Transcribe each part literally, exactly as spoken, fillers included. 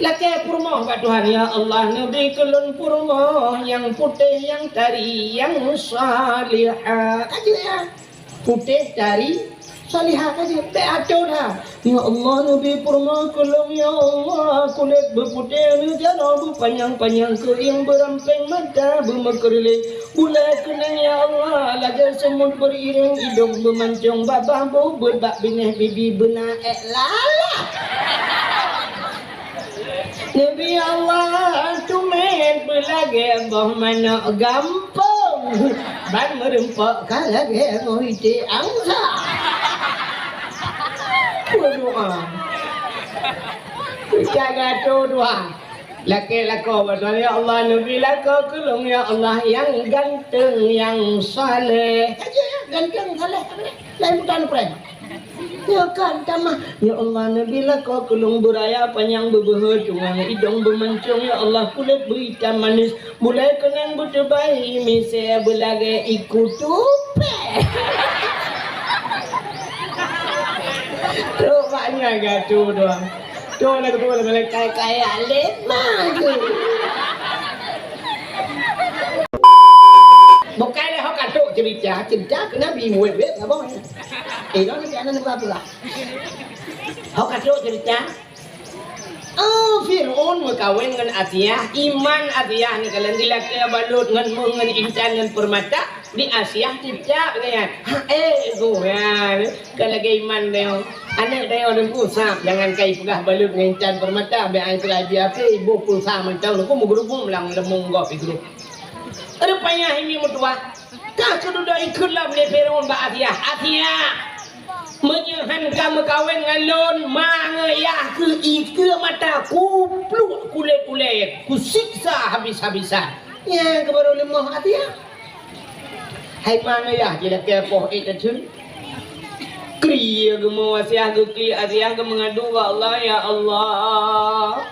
Lakée peurumoh bak Tuhan, "Ya Allah, neubri keu lôn peurumoh nyang putéh, nyang tari, nyang salihah." Ka jeuet, ya. Putéh, tari, salihah ka jeuet. Bék aco that. "Ya Allah, neubri peurumoh keu lôn, ya Allah, kulét beuputéh, neujaroe beupanyang-panyang, keuieng beurampéng, mata beumeukeureuléng, bulée keuneng, ya Allah, lagée seumut beuriréng, idong beumancong, babah beuet bak binéh, bibi beuna ék lalah." Neubri Allah tumet beulagée boh manok gampông, ban meureumpok ka lagée boh iték angsa. Peue doá? Jaga tu doá. Lakée lakoe bak Tuhan, "Ya Allah, neubri lakoe keu lôn, ya Allah, nyang ganteng, nyang saleh." Aja ya, ganteng, saleh. Lain bukan prank. Ya kan, tamah. "Ya Allah, neubri lakoe keu lôn beuraya panyang, beubeuhe cungang, idong beumancong, ya Allah, kulét beuitam manis, bulée keuneng beuteubai, misée beulagée iku tupée." Trok bak nyan gatu doang. Trok lagu tu, lagu kaya-kaya lé maju. Bukai lé ho ka trok cerita, cerita keu Nabi muet-muet saboh. Eh, lôn ni aneuk muda pula. Ho ka trok cerita. Oh, Fir'aun meukawen ngon Asiah, iman Asiah ni kalian dilakée balut ngon meuh ngon intan ngon peurmata, di Asiah cicak nyan. Ha, eh, goh nyan. Ka lagée iman dayong. Aneuk dayong deungku sab, jangan kai peugah balut ngon intan peurmata, bèk ai peugah api, boh pulsa mantong deungku meugeurubung lam leumong gob di grup. Rupanya ini meutuah. Ka keududoe ikheun lom lé Firaun bak Asiah, "Asiah, meunyoe han ka meukawen ngon lôn, ma ngon yah keu ikeue mata kupluek kulét ulée, kusiksa habis-habisan." Nyan keuh baru leumoh Asiah. Hai ma ngon yah jilakée poh ék teutheun. Krie geumo Asiah, geuklik Asiah, geumeungadu bak Allah, "Ya Allah,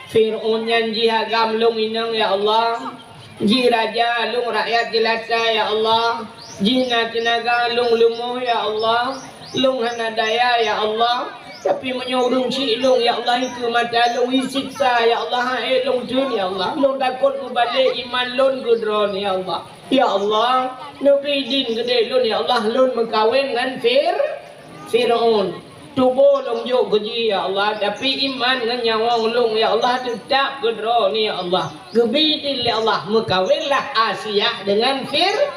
Firaun nyan jih agam lôn inong, ya Allah. Jih raja, lôn rakyat jeulata, ya Allah. Jih na teunaga, lôn leumoh, ya Allah. Lôn hana daya, ya Allah. Tapi meunyoe ureueng chik lôn, ya Allah, ikeue mata lôn, isiksa, ya Allah, han ék lôn theun, ya Allah. Lôn takot meubalek iman lôn keu Droeneuh, ya Allah. Ya Allah, neubri idin keudéh lôn, ya Allah, lôn meukawen ngon Fir-, Firaun. Tuboh lôn jok keu jih, ya Allah, tapi iman ngon nyawöng lôn, ya Allah, teutab keu Droeneuh, ya Allah. Geubri idin lé Allah, meukawenlah Asiah deungon Fir-,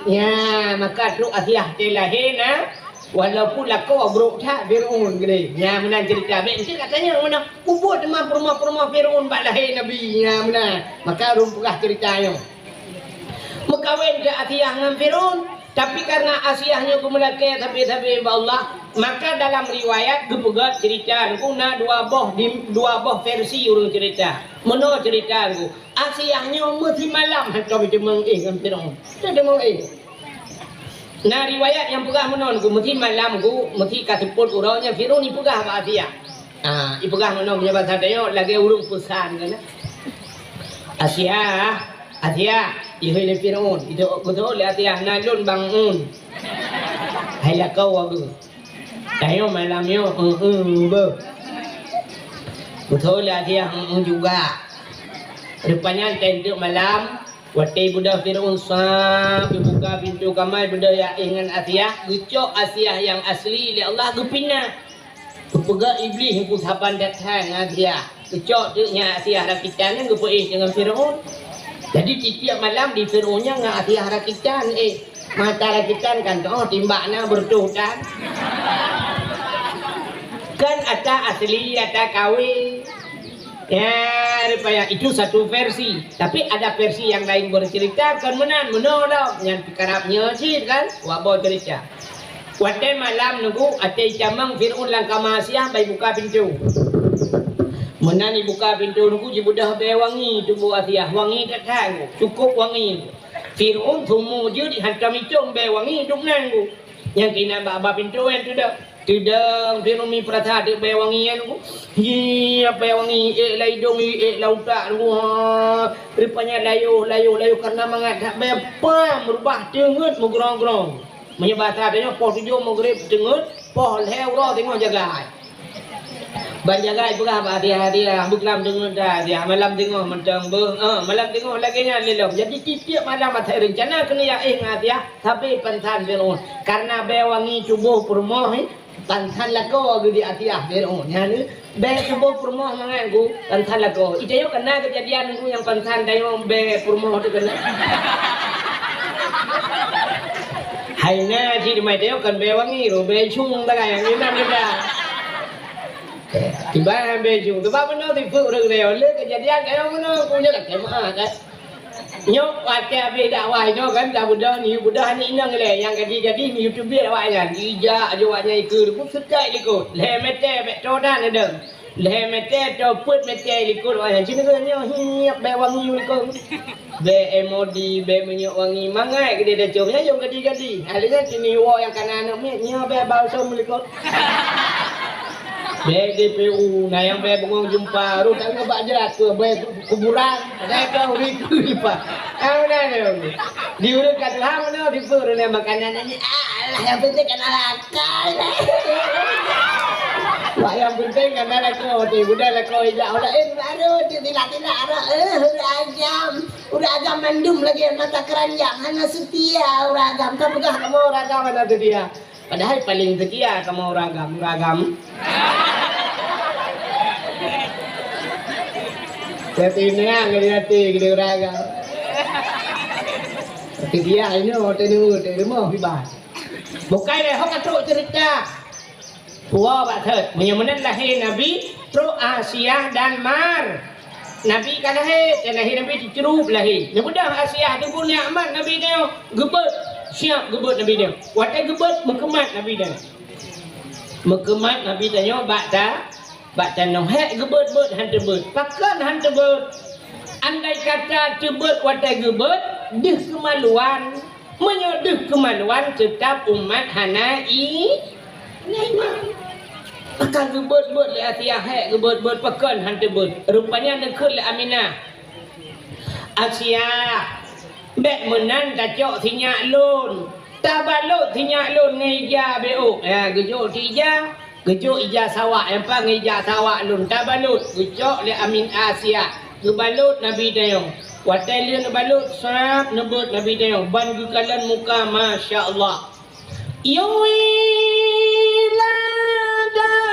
ya, maka trok Asiah teuh lahé na, walaupun lakoe brok that Firaun keudéh. Ya, meunan cerita. Bèk enteuk ka tanyong meunan. Ubot teuma peurumoh-peurumoh Firaun bak lahé Nabi. Ya, meunan. Maka lôn peugah cerita nyoe. Meukawen keu Asiah ngon Firaun, tapi karena Asiah nyoe geumeulakée sabe-sabe bak Allah, maka dalam riwayat geupeugah cerita nyoe na dua boh di, dua boh versi ureueng cerita. Meunoe cerita nyoe, Asiah nyoe meusimalam hantom jiteumeung éh ngon Firaun. Jiteumeung éh. Na riwayat nyang peugah meunoe nyoe, meusimalam nyoe, meusi ka seupôt uroe nyan Firaun ipeugah bak Asiah. Ah, ipeugah meunoe meunyoe basa tanyoe lagée ureueng peusan keunan. Asiah, Asiah, ihôi lé Firaun, itu beutôi lé Asiah, na lôn bang un. Hai lakoe wageue. Tanyoe malam nyoe, eu-eu beuh. Beutôi lé Asiah, eu-eu juga. Rupanya enteuk malam, watée beudôh Firaun sa, geubuka pintoe kamai beudôh jak éh ngon Asiah, geucok Asiah nyang asli lé Allah geupinah. Geupeugah Iblih, "Engku saban that hai ngon Asiah." Geucok teuk nyan Asiah rakitan nyan geupeuéh deungon Firaun. Jadi, tiep-tiep malam di Firaun nyan ngon Asiah rakitan, éh, mata rakitan kan, oh, timbak na beureutoh tan. Kan ata asli, ata kawé. Ya, rupanya itu satu versi. Tapi ada versi yang lain bercerita, kon meunan, meunoe lom. Nyan karab nyoe cit kan, wak boh cerita. Watée malam nyoe, watée icamang Firaun lam kama Asiah, ban ibuka pintoe. Meunan ibuka pintoe nyoe, jibeudôh bèe wangi tuboh Asiah, wangi that-that, cukôp wangi. Firaun seumu jeuet hantom itong bèe wangi dum nan nyoe. Nyang keunan bak babah pintoe nyan teudong. Teudong Firaun mi peurasa teuk bèe wangi nyan nyoe. Hi, bèe wangi, ék lam idong, ék lam utak nyoe. Ha, rupanya layoh, layoh, layoh karena mangat that bèe pam, reubah teungeut meugrong-grong. Meunyoe basa tanyoe poh tujoh Maghrib teungeut, poh lhèe uroe teungoh jagai. Ban jagai peugah bak Asiah, "Asiah, beuklam deungon ta Asiah, malam teungoh mantong beuh." Eh, malam teungoh lagèe nyan lé lom. Jadi tiep-tiep malam asai reuncana keuneuk jak éh ngon Asiah, sabe pansan Fir'aun. Karena bèe wangi tuboh peurumoh, eh, pansan lakoe geuh di Asiah Fir'aun. Nyan, eh, bèe tuboh peurumoh mangat geuh pansan lakoe. Itanyoe kana keujadian geuh nyang pansan tanyoe bèe peurumoh teuh kana. Hai na cit teuma itanyoe kon bèe wangi, bèe cung tagai nyang inan geuda. Kiban bèe jeuet. Teuma meunoe sifeuet ureueng lé, lé keujadian kayong meunoe, ku nyoe lakèe meu'ah, kan. Nyoe watèe abéh dakwah nyoe kan, dak beudôh, niyueb beudôh aneuk inong lé, nyang gadih-gadih, niyueb teubiet awak nyan. Jijak aju awak nyan ikeue, bu seutôt likot. Lhèe mètè bèk toe dan adeueng. Lhèe mètè toe peuet mètè likot awak nyan. Cit nyoe hiep bèe wangi likot. Bèe M O D, bèe minyeuk wangi, mangat keudéh tacok. Nyan yum gadih-gadih. Hai lé nyan keuneuk woe nyang kana aneuk miet, nyoe bèe balsam likot. Bèe D P U, na nyang bèe bungong jeumpa, rôh that ngon bak jrat keu bèe kuburan, bèe keu uri keu jeumpa. Ka meunan nyoe. Di ureueng ka tuha meunoe, di peue ureueng makanan nyan. Alah, nyang penting kana lakoe. Wah, nyang penting kana lakoe, di budak lakoe ijak ulah, eh, baru di tilak-tilak arah, eh, ureueng agam. Ureueng agam mandum lagèe mata keuranjang, hana seutia ureueng agam. Ka peugah kamoe ureueng agam hana seutia. Padahai paleng seutia kamoe ureueng agam, ureueng agam. Tapi nyan kali hati keu ureueng agam. Seutia inoe teuneuk teurimong hibat. Bukai lé ho ka trok ceurita. Puwoe bak thot, meunyoe meunan lahé Nabi, trok Asiah dan Mar. Nabi ka lahé, dan lahé Nabi teucrup lahé. Neubeudôh Asiah teungku nyan aman Nabi tanyoe geubeuet, siap geubeuet Nabi tanyoe. Watèe geubeuet, meukeumat Nabi tanyoe. Meukeumat Nabi tanyoe bak ta-, bak tanoh. Hék geubeuet-beuet han teubeuet. Pakon han teubeuet? Andai kata teubeuet watèe geubeuet, deuh keumaluan. Meunyoe deuh keumaluan, teutab umat hana i-, hana iman. Maka geubeuet-beuet lé Asiah, hék geubeuet-beuet pakon han teubeuet. Rupanya neukheun lé Aminah, "Asiah, bèk meunan tacok sinyak lôn. Tabalot sinyak lôn ngon ija beuôk." Ya, geujok di ija. Geujok ija sawak, nyang pat ngon ija sawak lôn tabalot, geucok lé Amin Asiah, geubalot Nabi tanyoe. Watèe lheueh neubalot, sab neubeuet Nabi tanyoe, ban geukalon muka, masya Allah. Yui ladang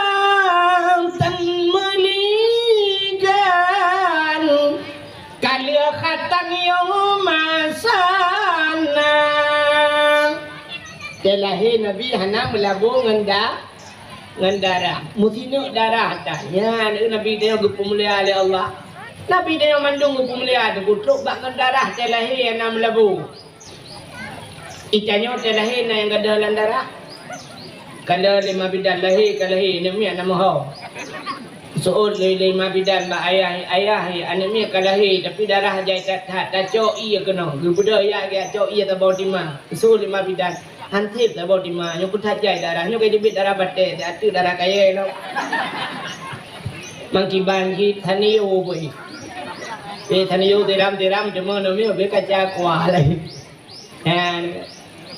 tan meuligan, ka lheueh khatan yôh masa na. Watèe lahé Nabi hana meulabô ngon da-, ngon darah. Meusineuk darah that. Nyan, Nabi tanyoe geupeumulia lé Allah. Nabi tanyoe mandum geupeumulia, teupeutrok bak ngon darah watèe lahé hana meulabô. Itanyoe watèe lahé na nyang gadôh lam darah. Ka lheueh lima bidan lahé, ka lahé, aneuk miet na meuho. Seuôt lé lima bidan bak ayah, "Ayah, aneuk miet ka lahé, tapi darah jai that-that, tacok ié keunoe." Geubeudôh jak, geucok ié saboh tima. Seuôt lima bidan. Han sép saboh tima, nyoe keu that jai darah, nyoe ka jeuet darah batèe, ateueh darah kayèe lom. Mangkiban jih taniyô beuh. Eh, taniyô tiram-tiram, teuma namiet beuh kaca kuah lagi. Nyan,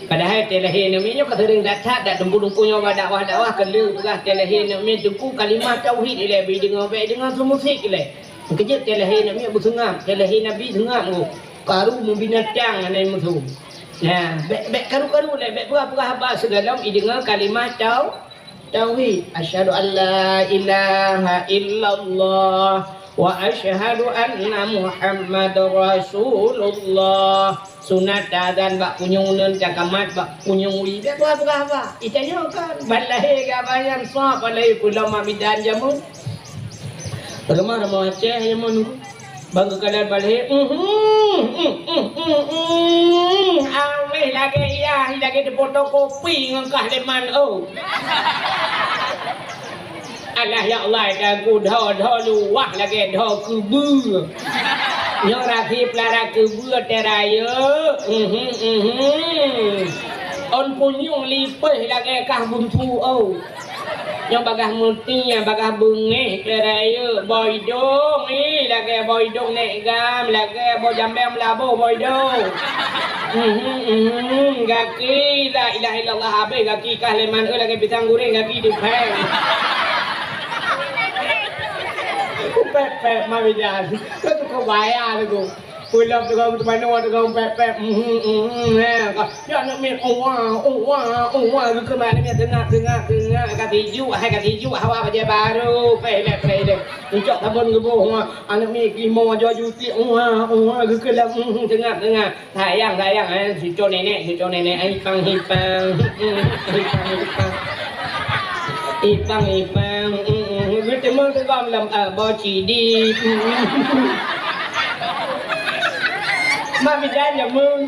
padahai watèe lahé aneuk miet nyoe ka seuring that-that, dak teungku-teungku nyoe bak dakwah-dakwah ka lheueh peugah watèe lahé aneuk miet teungku kalimah tauhid ilèe beudeungoe, bèk deungoe seumusik ilèe. Keujeuet watèe lahé aneuk miet beuseungab, watèe lahé Nabi seungab ngon karu meubinatang hana meusu. Nah, bèk, bèk karu-karu lé, bèk peugah-peugah haba sigohlom ideungoe kalimah tau-, tauhid. Asyhadu an la ilaha illallah wa asyhadu anna Muhammadar Rasulullah. Sunat taazan bak punyueng uneuen, takamat bak punyueng wie. Bèk peugah-peugah haba. Itanyoe kan, ban lahé geuh abah nyan sab, ban lahé pulo mak bidan jameun. Rumoh-rumoh Aceh nyan mon, bang geukalon balhé, awéh lagèe yah, lagèe teupoto kopi ngon kah leman, oh. Alah ya Allah, dagu dho-dho luwah lagèe dho keubeue. Nyoe rasi peulara keubeue teuh rayeuk. Uhum, uhum. Ôn punyueng lipéh lagèe kah bungsu, oh. Nyoe bagaih meuti, bagaih beungéh, keu rayeuk, boh idong, ih, lagèe boh idong nèk gam, lagèe boh jambèe meulaboh boh idong. Mhm, mhm, gaki, la ilaha illallah, habéh gaki kah leman, eh, lagèe pisang goreng gaki dipèng. Pep, pep, ma bidan. Kau tu kau bayar tu. Pulang tu kau teumanoe tu kau pep, pep. Mhm, mhm, eh. Kau, ya aneuk miet, uwa, uwa, uwa. Kau kemana miet tengah, tengah, tengah. Ka tijuk, hai ka tijuk, hawa bajai baru. Peh, leh, peh, leh. Ucok tabon geuboh, uwa. Aneuk miet limo jua juti, uwa, uwa. Kau kelam, mhm, tengah, tengah. Sayang, sayang, eh, cucu nenek, cucu nenek, eh, ipang, ipang, ipang, ipang, ipang, ipang, mm, mm, mm, teumong teugom lam, eh, bocili, mm, mm. Mak bidan ya mung,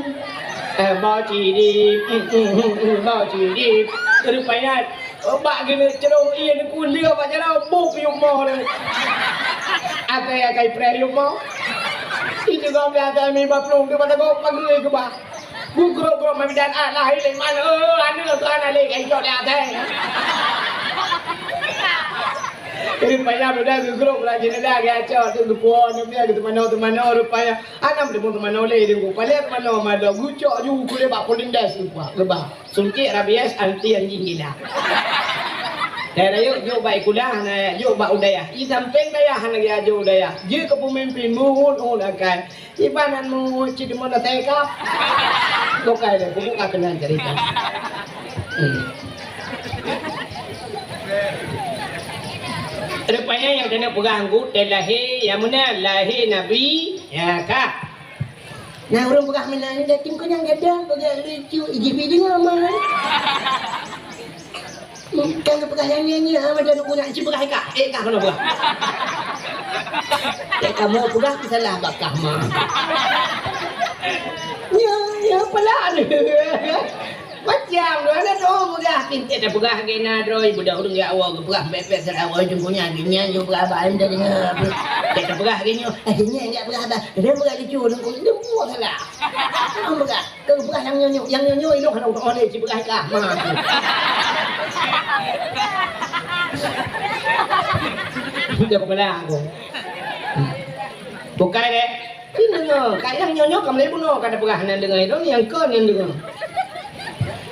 eh, bocili, mm, mm, mm, mm, bocili. Rupanya, bak gini cerong iya ni kundi bak jalan buk yuk moh ni. Akai akai pre yuk moh. Itu kau biasa mi baplung tu pada kau panggil ke bah. Gugrok-grok mamidan ah, lahé lé man, eh, aneuk keu aneuk lé, kai cok lé até. Jadi payah muda gugrok lah jenada geucok tu geupuon dia geuteumanoe-teumanoe rupanya. Anam teumanoe-teumanoe lé di geupaléh teumanoe mada gucok ju kulé bak polindes lupa geuba. Suntik rabies anti anjing gila. Daerah yuk, yuk bak ikulah, na yuk bak udayah. I sampéng dayah hana geuajo udayah. Jeuet keu peumimpin muhun-uhun akai. Iban nan meucit deungon asai kap. Bukai deh, buku ka keunan cerita. Hmm. Rupanya nyang keuneuk peugah engku, teuh lahé, nyang meunan lahé Nabi, ya ka. Nah, ureueng peugah meunan, dateng keu nyang gadang, peugah lucu, iji pi deungoe mah. Kan geupeugah nyan, nyan, nyan, ah, macam tu punya, cit peugah ikah. Eh, kah keunoe peugah. Eh, kamoe peugah, salah bak kah, ma. Ya, ya, pelan. Macam tu, ada tu peugah, pintet dah peugah, kena droe, budak ureueng ya Allah, geupeugah, bek-bek, salah awak, ujung punya, gini, ujung peugah, abang, dah dengar. Dia tak peugah, gini, eh, gini, enggak peugah, abang. Dia peugah lucu, dia peugah salah. Abang peugah. Keu peugah nyang nyoe-nyoe, nyang nyoe-nyoe ilong hana utoh lé, ci peugah ikah. Ma. Dia kepala aku. Bukai deh. Ini nyoe, kat nyang nyoe-nyoe kamoe bunoe ka tapeugah hana deungoe, nyang kon nyang deungoe.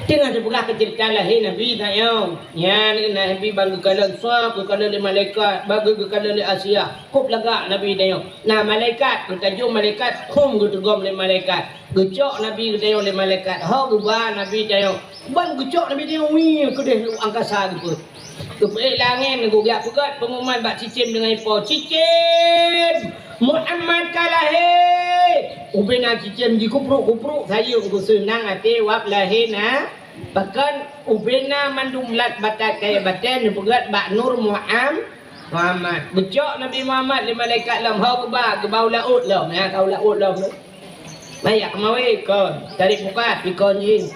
Teungoh tapeugah keu ceurita lahé Nabi tanyoe. Nyan Nabi ban geukalon sua, geukalon lé malaikat, ban geukalon lé Asia. Kop lagak Nabi tanyoe. Na malaikat, geutajong malaikat, hom geuteugom lé malaikat. Geucok Nabi geutanyoe lé malaikat, ho geuba Nabi tanyoe. Ban geucok Nabi tanyoe, wih, keudeh luwah angkasa geupeu. Geupeuék langét, geujak peugöt peungumuman bak cicém deungon ipo, "Cicém! Muhammad ka lahé!" Ubena cicém jikupruk-kupruk, sayeueng geuseunang até wab lahé na. Pakon ubena mandum lat batat kayèe batèe neupeugöt bak nur Muham-, Muhammad. Geucok Nabi Muhammad lé malaikat lom, ho geuba, geuba u laôt lom, ya, ka u laôt lom. Maya keumawe kon, tarék muka, pikon jih.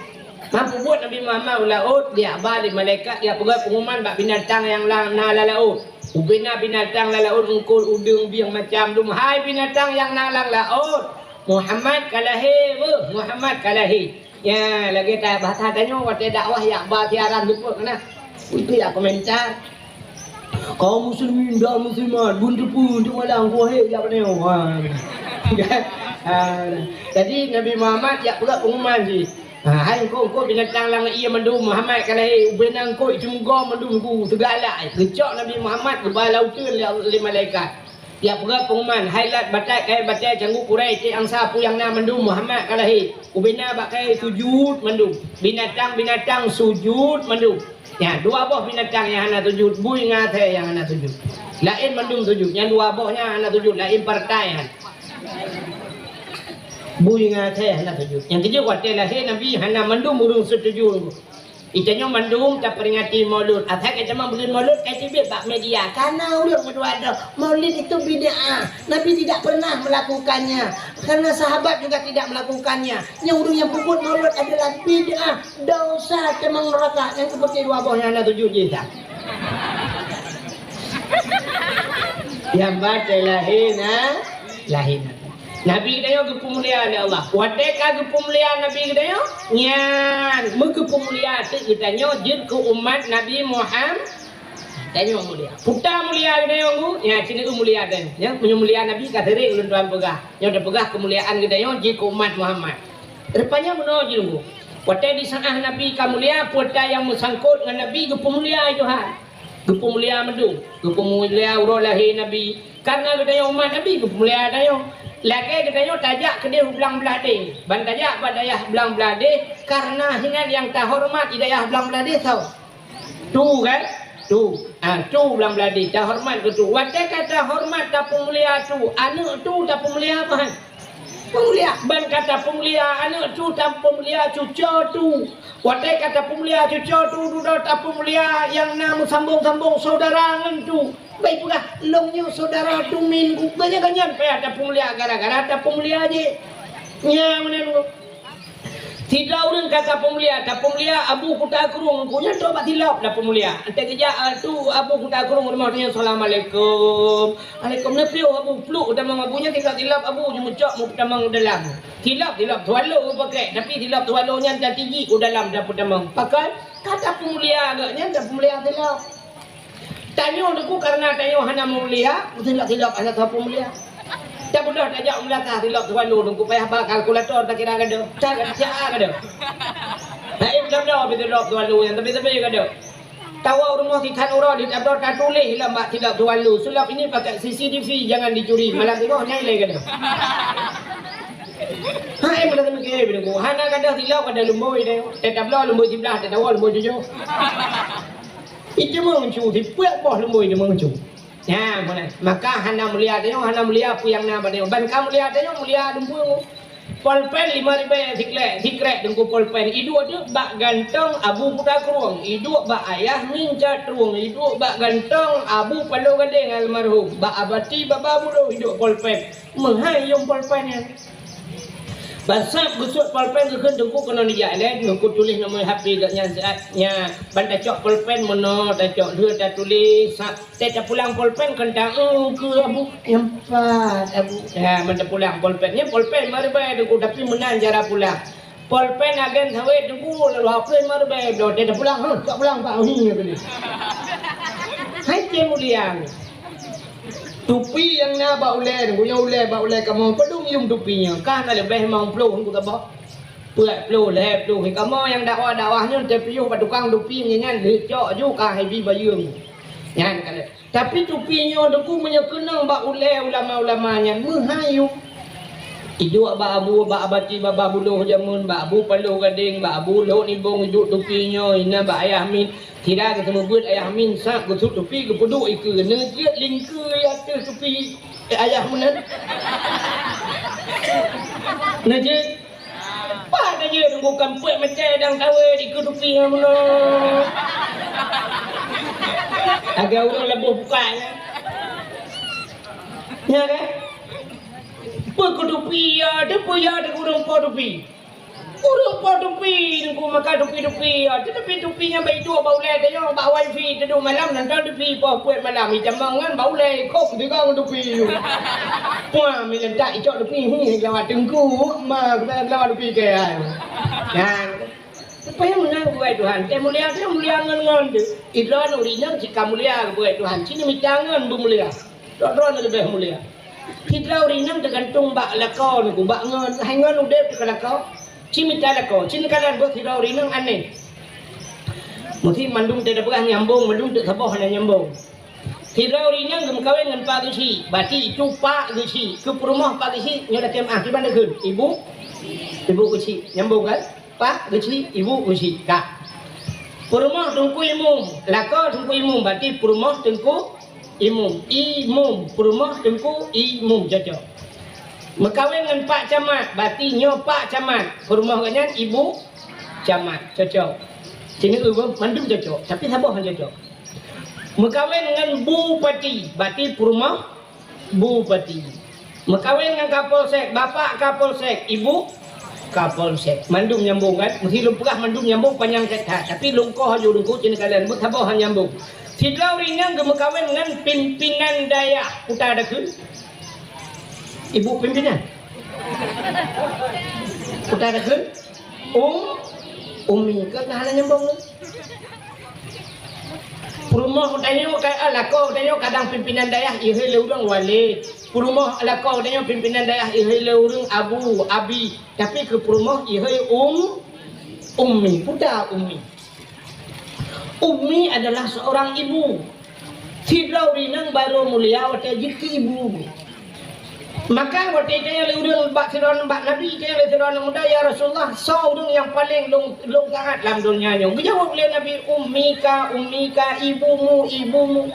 Meupubuet Nabi Muhammad u laôt, diak ba lé malaikat, diak peugöt peungumuman bak binatang nyang la-, na lam laôt. Ubena binatang lam laôt, eungkôt, udeueng, bieng, macam dum. Hai binatang nyang na lam laôt, Muhammad ka lahé, beuh, Muhammad ka lahé. Ya, lagèe ta-, bahasa tanyoe watèe dakwah yak ba siaran teupeu keunan. Itu yak komentar. Kaum muslimin dan muslimat, bun teupeu untuk malam kuahé yak tanyoe. Ha. Ha. Jadi Nabi Muhammad yak peugah pengumuman jih. Ha, hai eungkôt-eungkôt binatang lam ie mandum, Muhammad ka lahé, ubena eungkôt itu mugo mandum ku teugalak. Geucok Nabi Muhammad geuba lam uteuen lé, lé malaikat. Yak peugah pengumuman, hai lat batat kayèe batèe canggu Quraisy, cit angsa peue nyang na mandum Muhammad ka lahé. Ubena bak kayèe sujud mandum. Binatang-binatang sujud mandum. Nyan, dua boh binatang nyang hana sujud, bui ngon asèe nyang hana sujud. Laén mandum sujud, nyan dua boh nyang hana sujud, laén partai nyan. Bui ngon asèe hana sujud. Nyang keujeuet watèe lahé Nabi hana mandum ureueng setuju. Itanyoe mandum taperingati Maulud. Asai ka tamong buleuen Maulud, ka teubiet bak media. Karena ureueng meutuah droe, Maulid itu bid'ah. Nabi tidak pernah melakukannya. Karena sahabat juga tidak melakukannya. Nyang ureueng nyang peubuet Maulud adalah bid'ah, dosa, teumang neuraka. Nyang seperti dua boh nyang na tuju jih dah. Nyang batèe lahé na, lahé na. Nabi geutanyoe geupeumulia lé Allah. Watèe ka geupeumulia Nabi geutanyoe, nyan meugeupeumulia teuk geutanyoe jeuet keu umat Nabi Muhammad. Tanyoe mulia. Peue ta mulia geutanyoe, nyan sineuk mulia tanyoe. Nyan meunyoe mulia Nabi ka sering ulôn tuan peugah. Nyoe tapeugah keumuliaan geutanyoe jeuet keu umat Muhammad. Rupanya meunoe jih lunggu. Watèe di saát Nabi ka mulia, peue ta nyang meusangkot ngon Nabi geupeumulia Tuhan. Geupeumulia mandum, geupeumulia uroe lahé Nabi. Karena geutanyoe umat Nabi, geupeumulia tanyoe. Lagèe geutanyoe tajak keudeh u Blang Bladeh. Ban tajak bak dayah Blang Bladeh, karena hinan nyang tahoreumat di dayah Blang Bladeh soe? Tu kan? Tu. Ah, tu Blang Bladeh, tahoreumat keu tu. Watèe ka tahoreumat, tapeumulia tu, aneuk tu tapeumulia meuhan. Peumulia, ban ka tapeumulia aneuk tu, tapeumulia cucoe tu. Watèe ka tapeumulia cucoe tu, dudoe tapeumulia nyang na meusambong-sambong syedara ngon tu. Bèk peugah, "Lôn nyoe syedara tu min ku." Bèk nyan, nyan payah tapeumulia gara-gara tapeumulia jih. Nyan meunan ku. Sidroe ureueng ka tapeumulia, tapeumulia Abu Kuta Krueng, ku nyan trok bak tilop tapeumulia. Watèe geujak, ah, tu Abu Kuta Krueng rumoh tu nyan, "Assalamualaikum." Alaikum, neupiôh Abu, pluek tamong Abu nyan, tilop-tilop Abu jimeucok meupeutamong u dalam. Tilop, tilop swallow geupakèk, tapi tilop swallow nyan tatijik u dalam tapeutamong. Pakon? Ka tapeumulia geuh nyan, tapeumulia tilop. Tanyoe Teungku, karena tanyoe hana mulia, tilop-tilop hana tapeumulia. Tabeudôh tajak u meulakah, tilop swallow Teungku, payah ba kalkulator takira gadôh. Cara, cara gadôh. Hai, beudôh-beudôh, tilop swallow nyan, tapi-tapi gadôh. Tawoe rumoh si that uroe di tabloe tatuléh lam bak tilop swallow, "Sulap ini pakai C C T V, jangan dicuri." Malam teugoh nyan ilèe gadôh. Hai, meunan mungken, hana gadôh tilop, gadôh lumbôi deh. Teutabloe lumbôi siblah, teutabloe lumbôi tujoh. Itu meuchu, sipeue boh lumbôi itu meuchu. Nyan, meunan. Maka hana mulia tanyoe, hana mulia peue nyang na bak tanyoe. Ban ka mulia tanyoe, mulia lumbôi. Polpen lima ribèe sikrek, sikrek Teungku polpen. Iduek teuk bak gantong Abu Kuta Krueng, iduek bak Ayah Min Cat Trueng, iduek bak gantong Abu Paloh Gadeng almarhum, bak Abati Baba Buloh iduek polpen. Meuhai yum polpen nyan. Ban sab geusut polpen geukheun Teungku keunoe nijak lé, Teungku tuléh nomor H P geuh nyan siat nyan. Ban tacok polpen meunoe, tacok lheueh tatuléh sab. Teuka pulang polpen keu nyan, "Eungkeu Abu, nyan pat Abu." Ya, meunan pulang polpen. Nyan polpen meuribèe Teungku, tapi meunan cara pulang. Polpen agen sawét Teungku, lalu hapus meuribèe. Teuka pulang, "Huh, teuka pulang, Pak." Hi, ya, tadi. Hai, cen mulia. Tupi nyang na bak ulèe Teungku, nyang ulèe bak ulèe kamoe, padum yum tupi nyan. Ka na leubeh limong ploh Teungku saboh. Peuet ploh, lhèe ploh. Kamoe nyang dakwah-dakwah nyoe, tapiôh bak tukang tupi nyan, lheueh cok ju ka hai bi bayeue. Nyan ka lheueh. Tapi tupi nyoe Teungku meunyoe keunong bak ulèe ulama-ulama nyan meuhai yum. Iduek bak Abu, bak Abati Baba Buloh jameun, bak Abu Paloh Gadeng, bak Abu Lhok Nibong iduek tupi nyoe, inan bak Ayah Min. Sira geuseumeubeuet Ayah Min sab geusut tupi geupeuduek ikeue. Neujeuet lingkeue ateueh tupi, eh, Ayah meunan. Neujeuet. Pat tajeuet Teungku, kampeuet meucai dang tawé dikeue tupi nyan meunoe. Lagèe ureueng laboh bukak nyan. Nyan kan? Peue keu tupi ya, teupeue ya teuh ureueng po tupi. Ureueng po tupi Teungku, maka tupi-tupi ya. Tetapi tupi nyan bak iduek bak ulèe tanyoe, bak wifi teuduek malam nonton tupi poh peuet malam. Itamong ngon bak ulèe, kop tiga ngon tupi. Puah, milentak icok tupi, hi, lawat Teungku, ma, lawat tupi keu ai. Nyan. Supaya meunan keu Tuhan. Teuh mulia, teuh mulia ngon-ngon teuh. Idroe ureueng inong cit ka mulia keu Tuhan. Cit neumita ngon beumulia. Droe-droe leubeh mulia. Sidroe ureueng inong teugantung bak lakoe Teungku, bak ngon, hai ngon udép teuka lakoe. Cit mita lakoe, cit neukalon beuh sidroe ureueng inong aneh. Meusti mandum teupeugah nyambong, mandum teusaboh hana nyambong. Sidroe ureueng inong geumeukawen ngon Pak Geuchik, berarti itu Pak Geuchik. Keu peurumoh Pak Geuchik, nyoe dah tem ah, kiban deukeun. Ibu, Ibu Geuchik, nyambong kan? Pak Geuchik, Ibu Geuchik. Ka. Peurumoh Teungku Imum, lakoe Teungku Imum, berarti peurumoh Teungku Imum. Imum, peurumoh Teungku Imum, cocok. Meukawen ngon Pak Camat, berarti nyoe Pak Camat, peurumoh gobnyan Ibu Camat, cocok. Sini, eh, mandum cocok, tapi saboh han cocok. Meukawen ngon Bupati, berarti peurumoh Bupati. Meukawen ngon Kapolsek, bapak Kapolsek, ibu Kapolsek. Mandum nyambong kan? Meusti lôn peugah mandum nyambong panyang that-that. Tapi lôn koh aju Teungku, cit neukalon, beusaboh han nyambong. Sidroe ureueng inong geumeukawen ngon pimpinan dayah. Peue takheun? Ibu pimpinan? Peue takheun? Um, Umi, keu hana nyambong lé. Peurumoh tanyoe ka, ah, lakoe tanyoe kadang pimpinan dayah ihôi lé ureueng wali. Peurumoh lakoe tanyoe pimpinan dayah ihôi lé ureueng abu, abi. Tapi keu peurumoh ihôi um, ummi, peue ta ummi. Ummi adalah seorang ibu. Sidroe ureueng inong barô mulia watèe jeuet keu ibu. Maka watèe itanyong lé ureueng bak sidroe bak Nabi, itanyong lé sidroe aneuk muda, "Ya Rasulullah, soe ureueng nyang paleng lôn, lôn sangat lam donya nyoe?" Geujaweueb lé Nabi, "Ummika, ummika, ibumu, ibumu."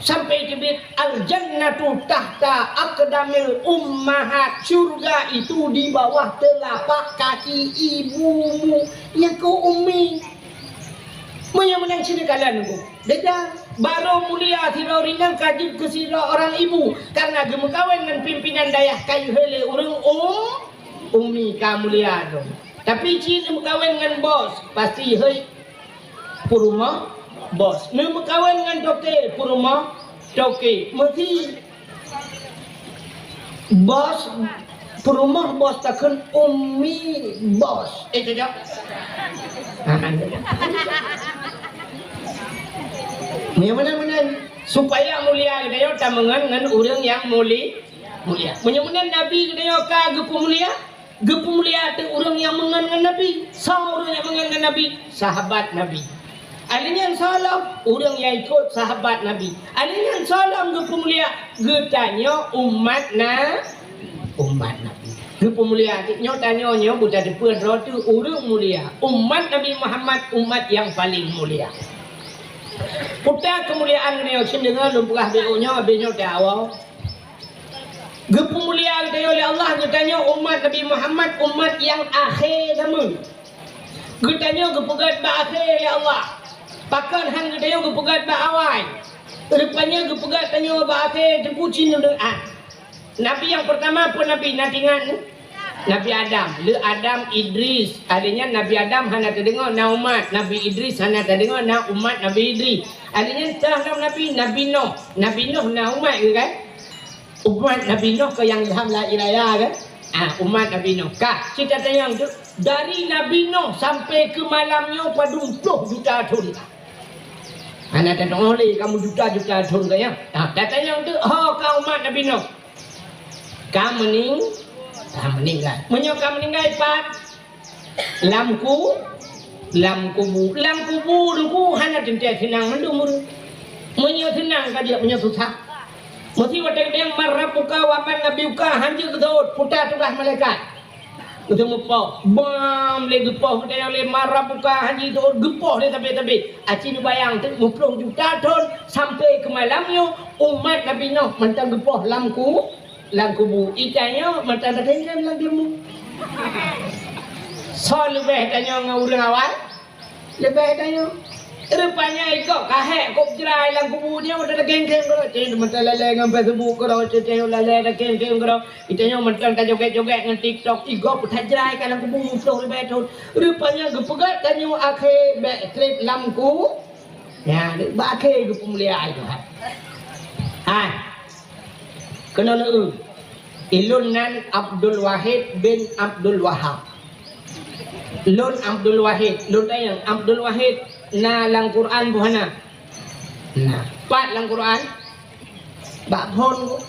Sampai teubiet, "Al-jannatu tahta aqdamil ummahat." Syurga itu di bawah telapak kaki ibumu. Nyan keuh ummi. Meunyoe meunan sini kalian nunggu. Beda. Barô mulia sidroe ureueng inong ka jeuet keu sidroe ureueng ibu. Karena geumeukawen ngon pimpinan dayah ka jihôi lé ureueng um-, ummi ka mulia tu. Tapi cit geumeukawen ngon bos, pasti jihôi peurumoh bos. Neumeukawen ngon toke, peurumoh toke. Meusti bos, peurumoh bos takheun ummi bos. Eh, cocok? Ha, kan cocok. Meunyoe meunan-meunan, supaya mulia geutanyoe tameungon ngon ureueng nyang muli-, mulia. Meunyoe meunan Nabi geutanyoe ka geupeumulia, geupeumulia teuk ureueng nyang meungon ngon Nabi. Soe ureueng nyang meungon ngon Nabi? Sahabat Nabi. Alèh nyan soe lom, ureueng nyang ikot sahabat Nabi. Alèh nyan soe lom geupeumulia, geutanyoe umat na-, umat Nabi. Geupeumulia teuk nyoe tanyoe nyoe buta teupeu droe teuh ureueng mulia. Umat Nabi Muhammad, umat nyang paleng mulia. Peue ta keumuliaan geutanyoe, cit deungoe lôn peugah beuh nyoe, abéh nyoe teuh awai. Geupeumulia geutanyoe lé Allah, geutanyoe umat Nabi Muhammad, umat nyang akhé zaman. Geutanyoe geupeugét bak akhé lé Allah. Pakon han geutanyoe geupeugét bak awai? Rupanya geupeugét tanyoe bak akhé teungku cit deungoe. Nabi nyang peurtama peue nabi na teuingat? Nabi Adam. Lé Adam, Idris. Alèh nyan Nabi Adam hana teudeungoe na umat. Nabi Idris hana teudeungoe na umat Nabi Idris. Alèh nyan teuh lom nabi, Nabi Nuh. Nabi Nuh na umat ke kan? Umat Nabi Nuh keu nyang lham la ilaha kan? Ah, umat Nabi Nuh. Ka, cit tatanyong teuk, dari Nabi Nuh sampai keu malam nyoe padum ploh juta thon ka? Hana tatu'oh lé kamoe juta-juta thon ka nyan. Ah, tatanyong teuk, ho ka umat Nabi Nuh? Ka meuning-, ka meuninggai. Meunyoe ka meuninggai pat? Lam ku-, lam kubu. Lam kubu teungku hana teuntèe seunang mandum ureueng. Meunyoe seunang ka jeuet, meunyoe susah. Meusti watèe geutanyong man rabbuka wa man nabiyuka, han jeuet geuseuôt, peue ta tugaih malaikat. Geuteumeung poh, bam lé geupoh, geutanyong lé man rabbuka, han jeuet geuseuôt, geupoh lé sabé-sabé. Aci neubayang teuk meuploh juta thon sampai keu malam nyoe umat Nabi Nuh mantong geupoh lam ku-, lam kubu. Itanyoe mantong takhém-khém lam geuleumong. Soe leubeh tanyoe ngon ureueng awai? Leubeh tanyoe. Rupanya ikôt ka hék kôb jrai lam kubu nyoe, takhém-khém keudroe. Tanyoe mantong lalè ngon Facebook keudroe, tanyoe lalè takhém-khém keudroe. Itanyoe mantong tajogét-jogét ngon TikTok, igob that jrai ka lam kubu meuploh leubeh thon. Rupanya geupeugét tanyoe akhé bèk trép lam ku-, nyan, bak akhé geupeumulia Tuhan. Hai. Keunoe lôn, ulôn nan Abdul Wahid bin Abdul Wahab. Lôn Abdul Wahid, lôn tanyong, Abdul Wahid na lam Quran peue hana? Na. Pat lam Quran? Bak phôn,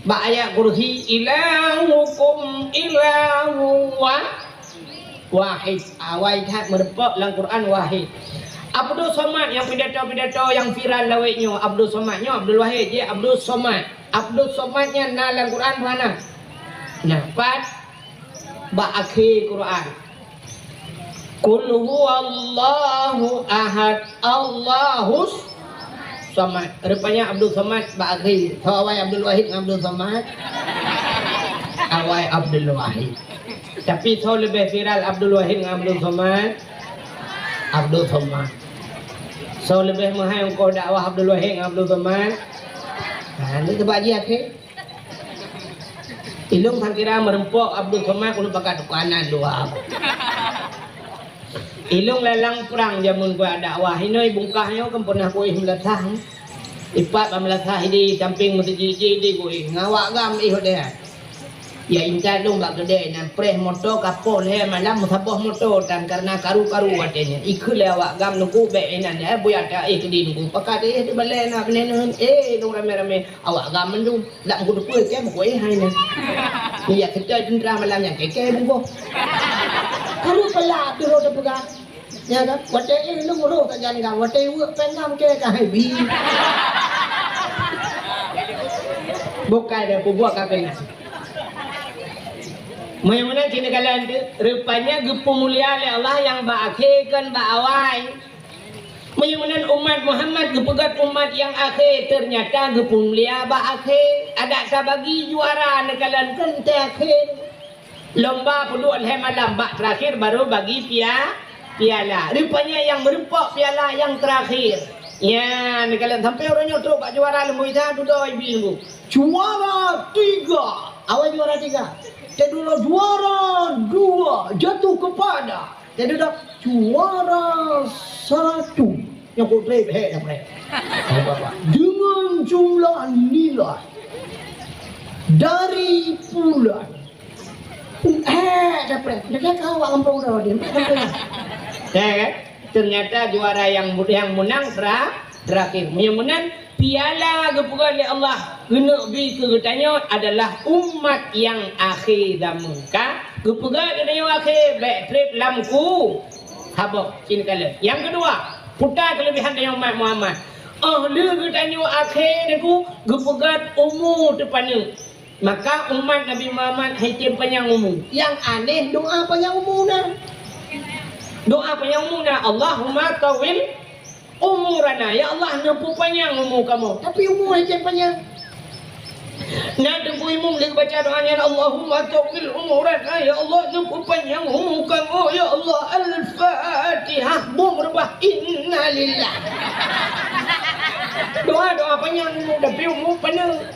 bak ayat kursi, "Ilahukum ilahu wa-, wahid." Awai that meureumpok lam Quran wahid. Abdul Somad nyang pidato-pidato nyang viral lawét nyoe, Abdul Somad nyoe, Abdul Wahid jih, Abdul Somad. Abdul Somad nyan na lam Quran peue hana? Nah, pat? Bak akhé Quran. "Qul huwallahu ahad, Allahus Somad." Rupanya Abdul Somad bak akhé. Soe awai Abdul Wahid ngon Abdul Somad? Awai Abdul Wahid. Tapi soe leubeh viral Abdul Wahid ngon Abdul Somad? Abdul Somad. Soe leubeh meuhai ongkoh dakwah Abdul Wahid ngon Abdul Somad? Ha, ni teuba jih akhé. Ilôn sang kira meureumpok Abdul Somad keuneuk pakat tukanan dua. Ilôn lalang prang jameun kuat dakwah. Inoe bungkah nyoe kan peunah kuéh meulasah. Ipat bak meulasah di sampéng meuseujid-seujid di kuéh. Ngawak gam éh udeh. Ya intat lôn bak keudè nan preh moto ka poh lhèe malam meusaboh moto tan kareuna karu-karu watèe nyan. Ikheun lé awak gam nunggu bèk inan deh buya ta éh keudi nunggu. Pakat éh di balèe na beuneuneuh éh lôn ramé-ramé. Awak gam mandum dak meukeudeupeue kèe meukuéh hai nyan. Iya keutai teuntara malam nyan kèe-kèe bungkôh. Karu peulak tu roh teupeugah. Ya kan? Watèe éh lôn roh tajan gam, watèe weuek péng gam kèe ka hai bi. Bukai dah peubuet ka keunan. Meunyoe meunan cit neukalon teuh, rupanya geupeumulia lé Allah nyang bak akhé kon bak awai. Meunyoe meunan umat Muhammad geupeugét umat nyang akhé, teunyata geupeumulia bak akhé. Adak tabagi juara neukalon kon teuh akhé. Lomba peuduek lhée malam, bak terakhir baru bagi pia-, piala. Rupanya nyang meurumpok piala nyang terakhir. Nyan, neukalon sampoe uroe nyoe trok bak juara leumboi that dudoe ibi leumboi. Juara tiga. Awai juara tiga. Teududoe juara dua jatuh kepada. Teududoe juara satu. Nyang kok treb hek dah preh. Dengan jumlah nilai dari bulan. Eh, dah preh. Dah kau awak gampông dah dia. Ya kan? Ternyata juara yang mu-, yang menang tera-, terakhir. Yang menang piala geupeugah lé Allah geuneuk bi keu geutanyoe adalah umat yang akhé zaman. Ka geupeugah geutanyoe akhé, bèk treb lam ku. Habok, sini kala. Yang kedua, puta kelebihan tanyoe umat Muhammad. Oh, lheueh geutanyoe akhé Teungku, geupeugét umu teupaneuk. Maka umat Nabi Muhammad hai tem panyang umu. Yang aneh doa panyang umu na. Doa panyang umu na, "Allahumma tawil umurana." Ya Allah, neupeupanyang umu kamoe. Tapi umu hai tem panyang. Na Teungku Imum lheueh baca doa nyan, "Allahumma tawil umurana," ya Allah, neupeupanyang umu kamoe, ya Allah. Al-Fatihah, bom reubah, innalillah. Doa-doa panyang umu, tapi umu paneuk.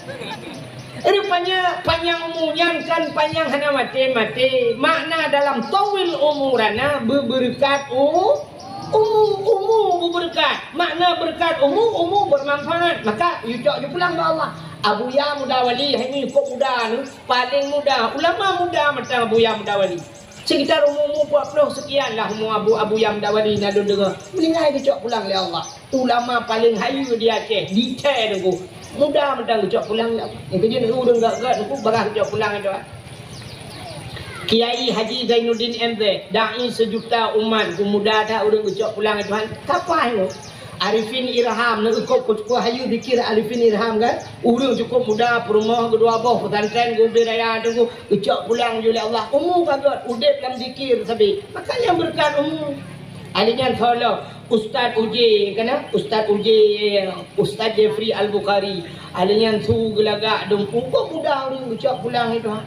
Rupanya panyang umu nyan kan panyang hana maté-maté. Makna dalam tawil umurana, beubeureukat u-, Umu, umu beubeureukat. Makna beureukat umu, umu beumanfaat. Maka, yue cok ju pulang bak Allah. Abuya Muda Wali, hai nyoe kok muda nyoe, paléng muda. Ulama muda mantong Abuya Muda Wali. Sekitar umu-umu empat puluh sekian lah umu Abu, Abuya Muda Wali na lôn deungoe. Meuninggai geucok pulang lé Allah. Ulama paléng hayeue di Aceh, di Aceh Teungku. Muda mantong geucok pulang lé Allah. Nyang keujeuet ureueng gét-gét Teungku, bagah geucok pulang lé Allah. Kiai Haji Zainuddin M Z, dai seujuta umat, peumuda that ureueng geucok pulang lé Tuhan. Kapai nyoe? Arifin Irham, neueukôt keu-, keu hayeue zikir Arifin Irham kan? Ureueng cukôp muda, peurumoh, geudua boh, pesantren, geubi raya, Teungku, geucok pulang ju lé Allah. Umu ka gét, udép lam zikir sabe. Maka nyan beureukat umu. Ahli nyan soe lom. Ustaz Uje, kana? Ustaz Uje, Ustaz Jeffrey Al-Bukhari. Ada nyan su geulagak dum pukok muda ureueng geucok pulang itu, ha.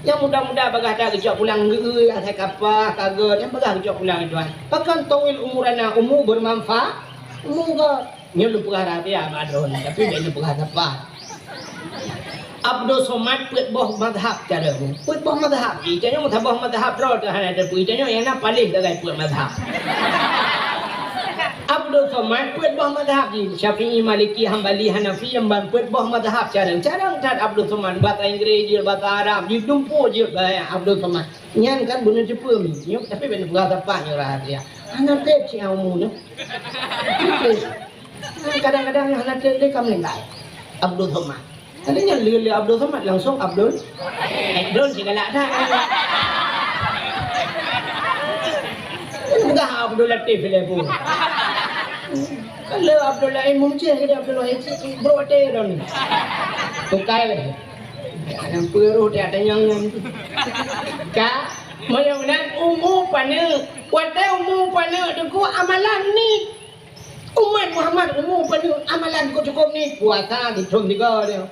Nyang muda-muda bagah that geucok pulang geu-, asai kapah, kaget, nyang bagah geucok pulang itu, ha. Pakon tawil umurana, umu bermanfaat, umu gét. Nyoe lôn peugah rahsia bak droeneuh, tapi bèk lôn peugah sapa. Abdul Somad peuet boh mazhab cara nyoe. Peuet boh mazhab. Ita nyoe meusaboh mazhab droe teuh hana teupeue. Ita nyoe nyang na paléh sagai peuet mazhab. Abdul Somad peuet boh mazhab jih. Syafi'i, Maliki, Hambali, Hanafi, nyang ban peuet boh mazhab cara. Cara that Abdul Somad. Bahasa Inggris jeuet, bahasa Arab jeuet, dumpeue jeuet bahasa Abdul Somad. Nyan kan beuneuteupeu mi. Nyoe, tapi bèk neupeugah sapa nyoe rahsia. Hana treb cit umu nyoe. Kadang-kadang nyoe hana treb lé ka meuninggai. Abdul Somad. Tadi nyan lé, lé Abdul Somad langsung Abdul. Eh, Abdul si galak that. Peugah Abdul Latif lé pun. Kalau Abdul Latif Munceh ke Abdul Latif, bro, ada dong. Tukai lé. Yang peureuh dia ada nyang nyan. Ka, meunyoe meunan umu paneuk. Watèe umu paneuk Teungku amalan ni. Umat Muhammad umu paneuk amalan kok cukôp ni, puasa sithôn tiga dia.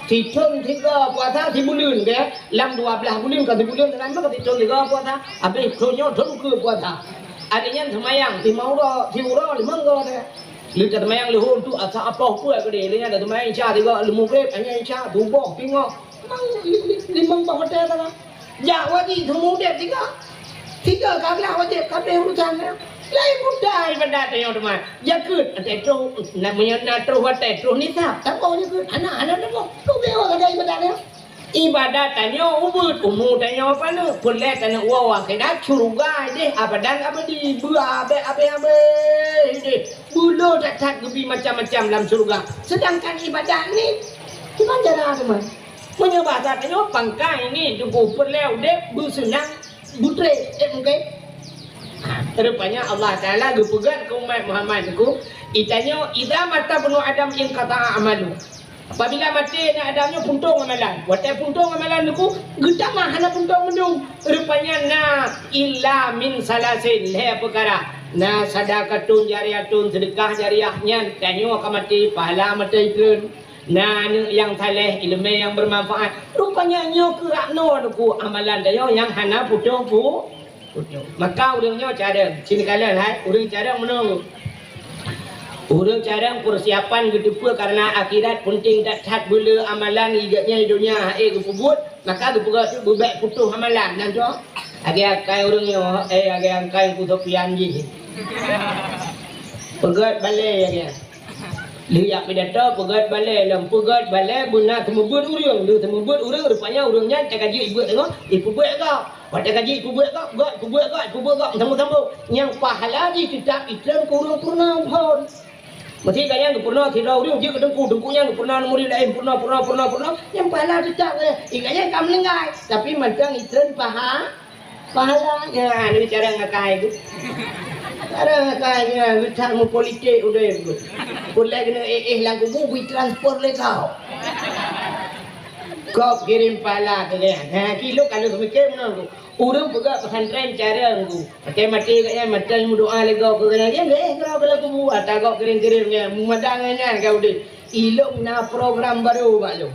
Sithôn tiga puasa sibuleuen dia. Lam dua blah buleuen ka sibuleuen, teuma ka sithôn tiga puasa. Habéh thôn nyoe thôn keue puasa. Ada nyan seumayang, lima uroe, siuroe, limong uroe dia. Lheueh ka seumayang leuhô tu asa apoh pue keudeh, lheueh nyan ka seumayang Isya tiga, lheueh Maghrib, hanya Isya, suboh, pingoh. Memang li-, li-, limong boh watèe salah. Jak wajéb seumeu udép tiga. Tiga ka glah wajéb, ka abéh urusan nyan. Laén mudah ibadat tanyoe teuma. Jakeuet, watèe troh, na, meunyoe na troh watèe, troh nisab, taboh jakeuet. Hana, hana taboh. Troh beuh sagai ibadat nyan. Ibadat tanyoe ubeuet, umu tanyoe paneuk, peureulèe tanyoe woe akhirat, syeuruga deh, abadan abadi, beuabéh-abéh-abéh deh. Beulo that-that geubi macam-macam lam syeuruga. Seudangkan ibadat ni, kiban cara teuma. Meunyoe basa tanyoe pangkai ni tuboh peureulèe udép beuseunang butré, eh, mungken. Ha, rupanya Allah Taala geupeugah keu umat Muhammad Teungku, itanyoe, "Idza mata ibnu Adam inqata'a amalu." Apabila maté aneuëk Adam nyoe puntông amalan. Watée puntông amalan Teungku, geutamah hana puntông mandum. Rupanya na illa min salasin, lhée peukara. Na sadaqatun jariyatun, seudeukah jariah nyan, tanyoe ka maté, pahala maté treun. Na aneuëk nyang saleh, ileumé nyang beumanfaat. Rupanya nyoe keuh rot noe Teungku amalan tanyoe nyang hana putôh pu-, putôh. Maka ureuëng nyoe carông, sinoe kalon hai, ureuëng carông meunoe. Ureuëng carông peusiapan geuteupeue kareuna akhirat peunteng that-that, beuleu amalan igeuhnyan di donya hase geupeubuet, maka geupeugah teuk beubek putôh amalan. Nyan tu, lagée akai ureuëng nyoe, eh, lagée akai Teungku Sofyan jih. Peugét balée lagée. Lheueh jak pidato, peugét balée lom, peugét balée beuna seumeubeuet ureuëng. Lheueh seumeubeuet ureuëng, rupanya ureuëng nyan teuka jeuet ibeuet teungoh, ipeubuet gob. Watée ka jeuet ipeubuet gob, gob, ipeubuet gob, ipeubuet gob, sambung-sambung. Nyang pahala jih teutab itreun keu ureuëng peurunoe phon. Meusti ka nyan geupeurunoe sidroe ureuëng jeuet keu teungku, teungku nyan geupeurunoe murit laén, peurunoe, peurunoe, peurunoe, peurunoe. Nyang pahala teutab, eh, ingat nyan ka meuninggai. Tapi mantong itreun paha-, Pahala nyan, ni cara ngakai tu. Cara ngakai nyan, geutak meupolitik udeb tu. Peureulée keuneuk éh-éh lam kubu, bri transfer lé kau. Kau kirém pahala tu nyan. Ha, kilo kalau seumiké meunan tu. Ureuëng peugah pesantren carông tu. Maté-maté kat nyan, maté meudoa lé gob keu nyan. Nyan, éh, keudroe lam kubu, ata gob kirém-kirém nyan. Meumadang nyan, kau udeb. Ilong na program baru bak lôn.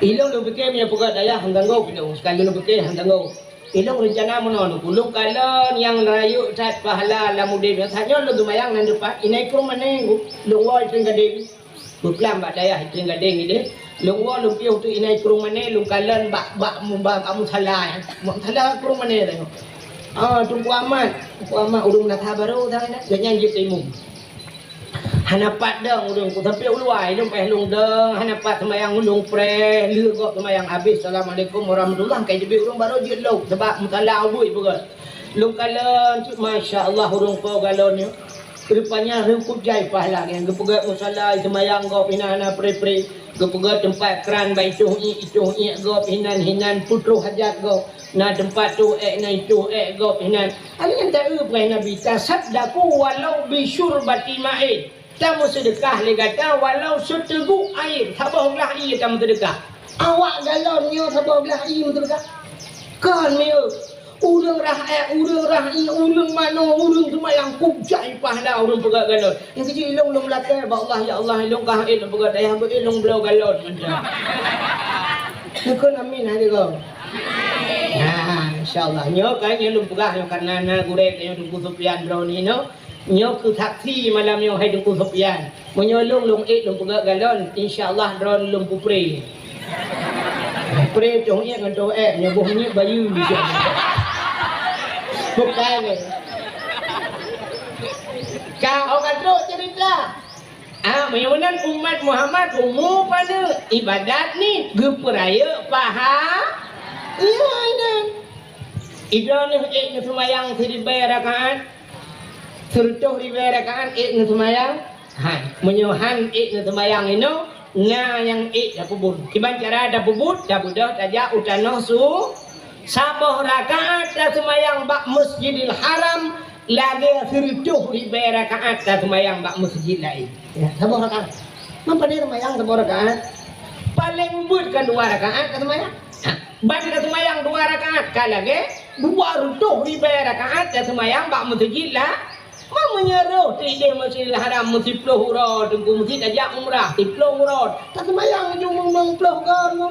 Ilong lôn pike meunyoe peugah dayah han tanggong ilong, sekali lôn pike han tanggong. Ilong reuncana meunoe, ulôn kalon nyang rayeuk that pahala lam udeb. Saat nyoe lôn seumayang nan depan, inan krueng mané lôn woe i Trienggadeng. Beuklam bak dayah i Trienggadeng ideh. Lôn woe lôn piôh teuk inan krueng mané, lôn kalon bak, bak, bak, bak musala, eh. Bak musala krueng mané tanyoe. Ah, Teungku Amat, Teungku Amat ureuëng Meunasah Barô, gobnyan jeuet imum. Hana pat dong ureuëng ku sampai u luwa, ilong paih lôn dong, hana pat seumayang ulôn preh, lheueh gob seumayang habéh, "Assalamualaikum warahmatullah," kai teubiet ureuëng barô jeuet lom, sabab musala ubui peugah. Lôn kalon cit, masya Allah, ureuëng po galon nyoe. Rupanya reumput jai pahala nyan, geupeugah musala seumayang gob hinan hana preh-preh, geupeugah teumpat kran bak itoh iek, itoh iek gob hinan, hinan peutroh hajat gob. Na teumpat toh ék, na itoh ék gob hinan. Hana nyang taeu peugah Nabi, "Tasaddaqu walau bisyurbati ma'in." Tameuseudeukah lé gata walau seuteugok air, saboh glah ié tameuseudeukah. Awak galon nyoe saboh glah ié meuseudeukah. Kon mieu, ureuëng rah ék, ureuëng rah ié, ureuëng manoe, ureuëng seumayang, kujai pahala ureuëng peugah galon. Nyang keujeuet ilong lôn meulakée bak Allah, "Ya Allah, ilong ka ék lôn peugah dayah, beu ék lôn bloe galon." Mantap. Neukheun amin hai lé gob. Ha, insya Allah. Nyoe kan nyoe lôn peugah nyoe karena na gurée nyoe Teungku Sofyan droeneuh nyoe. Nyoe keuh saksi malam nyoe hai Teungku Sofyan. Meunyoe lôn, lôn ék lôn peugah galon, insya Allah droeneuh lôn peupreh. Preh toh iek ngon toh ék, nyoe boh minyéuk bayeue. Bukan. Ka, oh, ka trok cerita. Ah, meunyoe meunan umat Muhammad umu paneuk ibadat ni geupeurayeuk paha-, iya, inan. Idroeneuh ék neuseumayang siribée rakaat, sireutôh ribée rakaat ék neuseumayang. Hai, meunyoe han ék neuseumayang inoe, na nyang ék tapeubuet. Kiban cara tapeubuet, tabeudôh tajak u tanoh su-, saboh rakaat taseumayang bak Masjidil Haram, lagée sireutôh ribée rakaat taseumayang bak meuseujid laén. Ya, saboh rakaat. Man padé seumayang saboh rakaat? Paleng beuet kan dua rakaat taseumayang. Ha, ban taseumayang dua rakaat ka lagée dua reutôh ribée rakaat taseumayang bak meuseujid la-, man meunyoe rôh teudeh Masjidil Haram meusiploh uroe Teungku, meuseujid tajak umrah siploh uroe, taseumayang ujong limong ploh goe.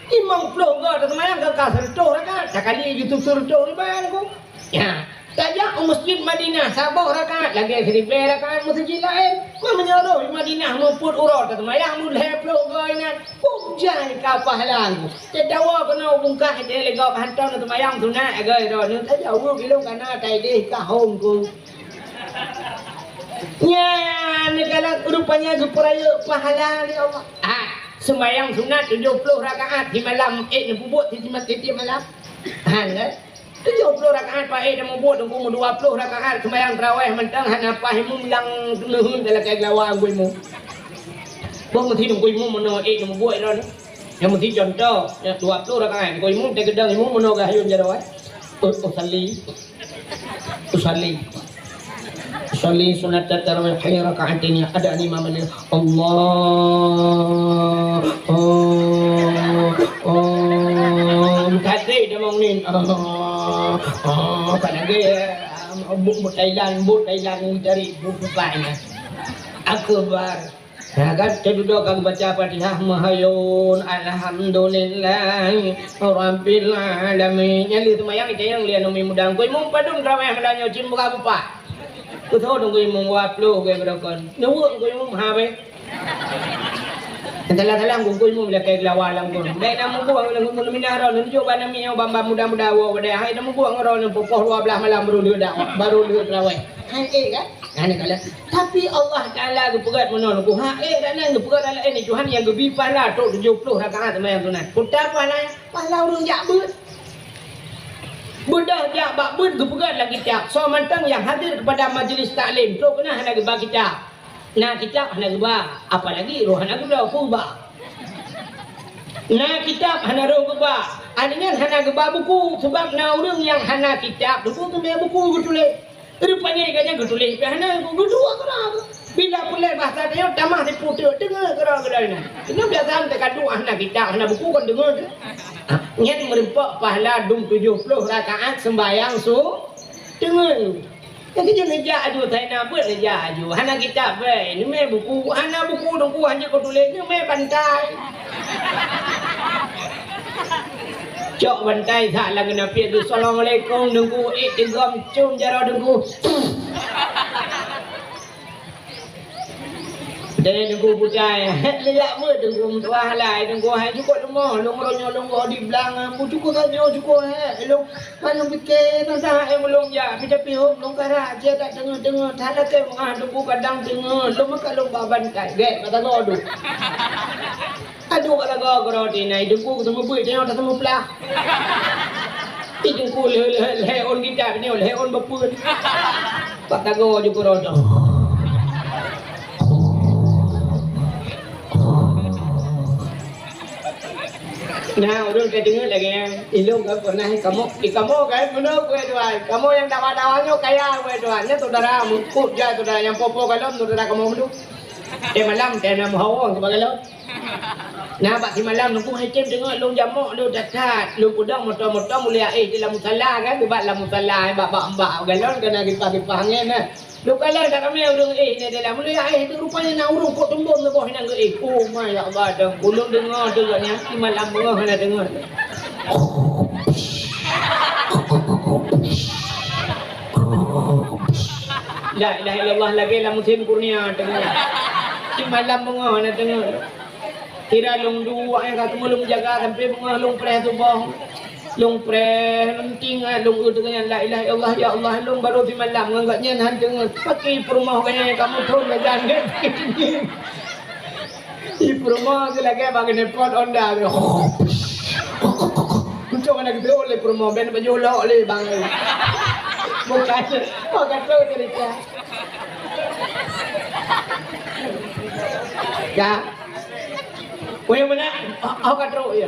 Limong ploh goe taseumayang ka, ka sireutôh rakaat, takali ju sireutôh ribée Teungku. Ya. Tajak u Masjid Madinah saboh rakaat lagée siribée rakaat meuseujid laén. Man meunyoe rôh di Madinah muphom uroe taseumayang lhée ploh goe inan, peue jai ka pahala Teungku. Teudawa keunoe bungkah ité lé gob hantom neuseumayang sunat lagée droeneuh. Tajaweueb ilong kana taideh ka hom ku. Nyan neukalon rupanya geupeurayeuk pahala lé Allah. Ah, seumayang sunat tujoh ploh rakaat di malam, ék neupeubuet di tiep malam. Han kan? Tujoh ploh rakaat paih dan mubuet Teungku, meudua ploh rakaat seumayang tarawih mantong hana paih imum lam neuheun talakée geulawa Teungku imum. Boh meusi Teungku imum meunoe ék mubuet droeneuh. Nyang meusi contoh, nyang dua ploh rakaat Teungku imum teugeudong imum meunoe gah yum jaroe. Usalli. Usalli. Sholli sunnatat tarawih raka'ataini, ada ni mama ni. Allah, oh, oh, kate dah bangun ni. Oh, oh, tak lagi. Bu, bu Thailand, bu Thailand dari bu bukannya. Akbar. Ya kan, teududoe ka geubaca Fatihah, meuhayun, alhamdulillah, rabbil alamin. Nyan lheueh seumayang, itanyong lé aneuk muda, "Teungku Imum, padum traweh malam nyoe, cit muka bupa?" Keusoe Teungku Imum, dua ploh geuh beurokon. Neuweuek Teungku Imum, ha, beh. Salah-salah Teungku Imum lakée geulawa lam gon. Bèk na mubuang lam gon, minah droe, neujok bak namiet nyoe, ban-ban muda-muda woe, wadai. Hai, na mubuang droe, poh dua blaih malam baru lheueh dak, baru lheueh traweh. Hai, eh, kan? Nah, ni kalau, tapi Allah Taala geupeugah meunoe, geupeugah, eh, dan lain geupeugah dalam ini Tuhan nyang geubi pahala trok tujoh ploh rakaat seumayang sunat. Peue pahala? Pahala ureueng jak beuet. Beudôh jak bak beuet geupeugah lam kitab. Soe mantong nyang hadir kepada majlis taklim, trok keunan hana geuba kitab. Na kitab hana geuba, apalagi roh hana geuba, peue ba? Na kitab hana roh geuba, aneuk nyan hana geuba buku, sabab na ureueng nyang hana kitab, buku tu buku geutuléh. Rupanya gata geutuléh pih hana, geuduek keudroe. Bila peureulèe bahasa tanyoe tamah siputeuk, deungö keudroe keudroe nyan. Nyoe biasa teuka duek hana kitab, hana buku kon deungö teuh. Nyan meureumpok pahala dum tujoh ploh rakaat seumbahyang su-, deungö. Nyan keuh jeuet neujak aju, Thai na beuet neujak aju. Hana kitab bèe, neumè buku, hana buku Teungku, hanjeuet keu tuléh, neumè bantai. Cok bantai that lam geunapiet tu, "Assalamualaikum Teungku," ék teugom com jaroe Teungku. Deh Teungku putai, leuyak beuet Teungku meutuah lai Teungku, hai cukôp leumoh, lôn uroe nyoe lôn goh di blang, bu cukôp tanyoe cukôp, hai lôn, ban lôn pike, teuntang hai meulôn jak, pih tapi hom lôn karak, cie tak teungeut-teungeut, that lakèe meungah Teungku kadang teungeut, lôn meukat lôn ba bantai, gèt mata goh duek. Aduh, ka lagoe keudroe tinai, Teungku, keu teumeubeut, tanyoe tateumeu plah. Ih, Teungku, lhèe, lhèe, lhèe ôn kitab nyoe, lhèe ôn beupeuen. Bak tagoe ju keudroe. Nah, ulôn ka deungoe lagèe nyan. Ilôn ka pernah ikamoe, ikamoe kan, meunoe, Teungku Tuan. Kamoe nyang dawa-dawa nyoe kaya, Teungku Tuan. Nyan saudara meukôt jai, saudara nyang po-po galom, saudara kamoe meuduk. Teuh malam, teuh na meuhawong sibagoe lôn. Na bak simalam Teungku hai tem deungoe lôn jamok lôn that-that. Lôn peudong moto-moto mulia éh di lam musala kan, bak lam musala, bak, bak, bak galon kana kipah-kipah angén na. Lôn kalon that ramé ureueng éh nyan dalam. Mulia éh tu rupanya na ureueng kok teumbon leuboh nyan geuéh. Oh my ya Allah, dan ulôn deungoe tu gobnyan simalam beungoh hana deungoe. La ilaha illallah lagèe lam musim kurnia deungoe. Simalam beungoh hana deungoe. Kira lôn duek nyang ka teumeu lôn jaga sampai beungoh lôn preh tuboh. Lôn preh, lôn tingat, lôn eu teungoh nyan, "La ilaha illallah, ya Allah, lôn barô simalam ngon gobnyan han teungoh." Paki peurumoh gobnyan nyang ka muthon gobnyan. I peurumoh tu lagèe bak keuneupot onda tu. Untông hana geuteuôt lé peurumoh, ben baju lok lé bang. Bukan, oh, ka trok cerita. Ka. Weh, mana? Oh, oh, ka trok ya.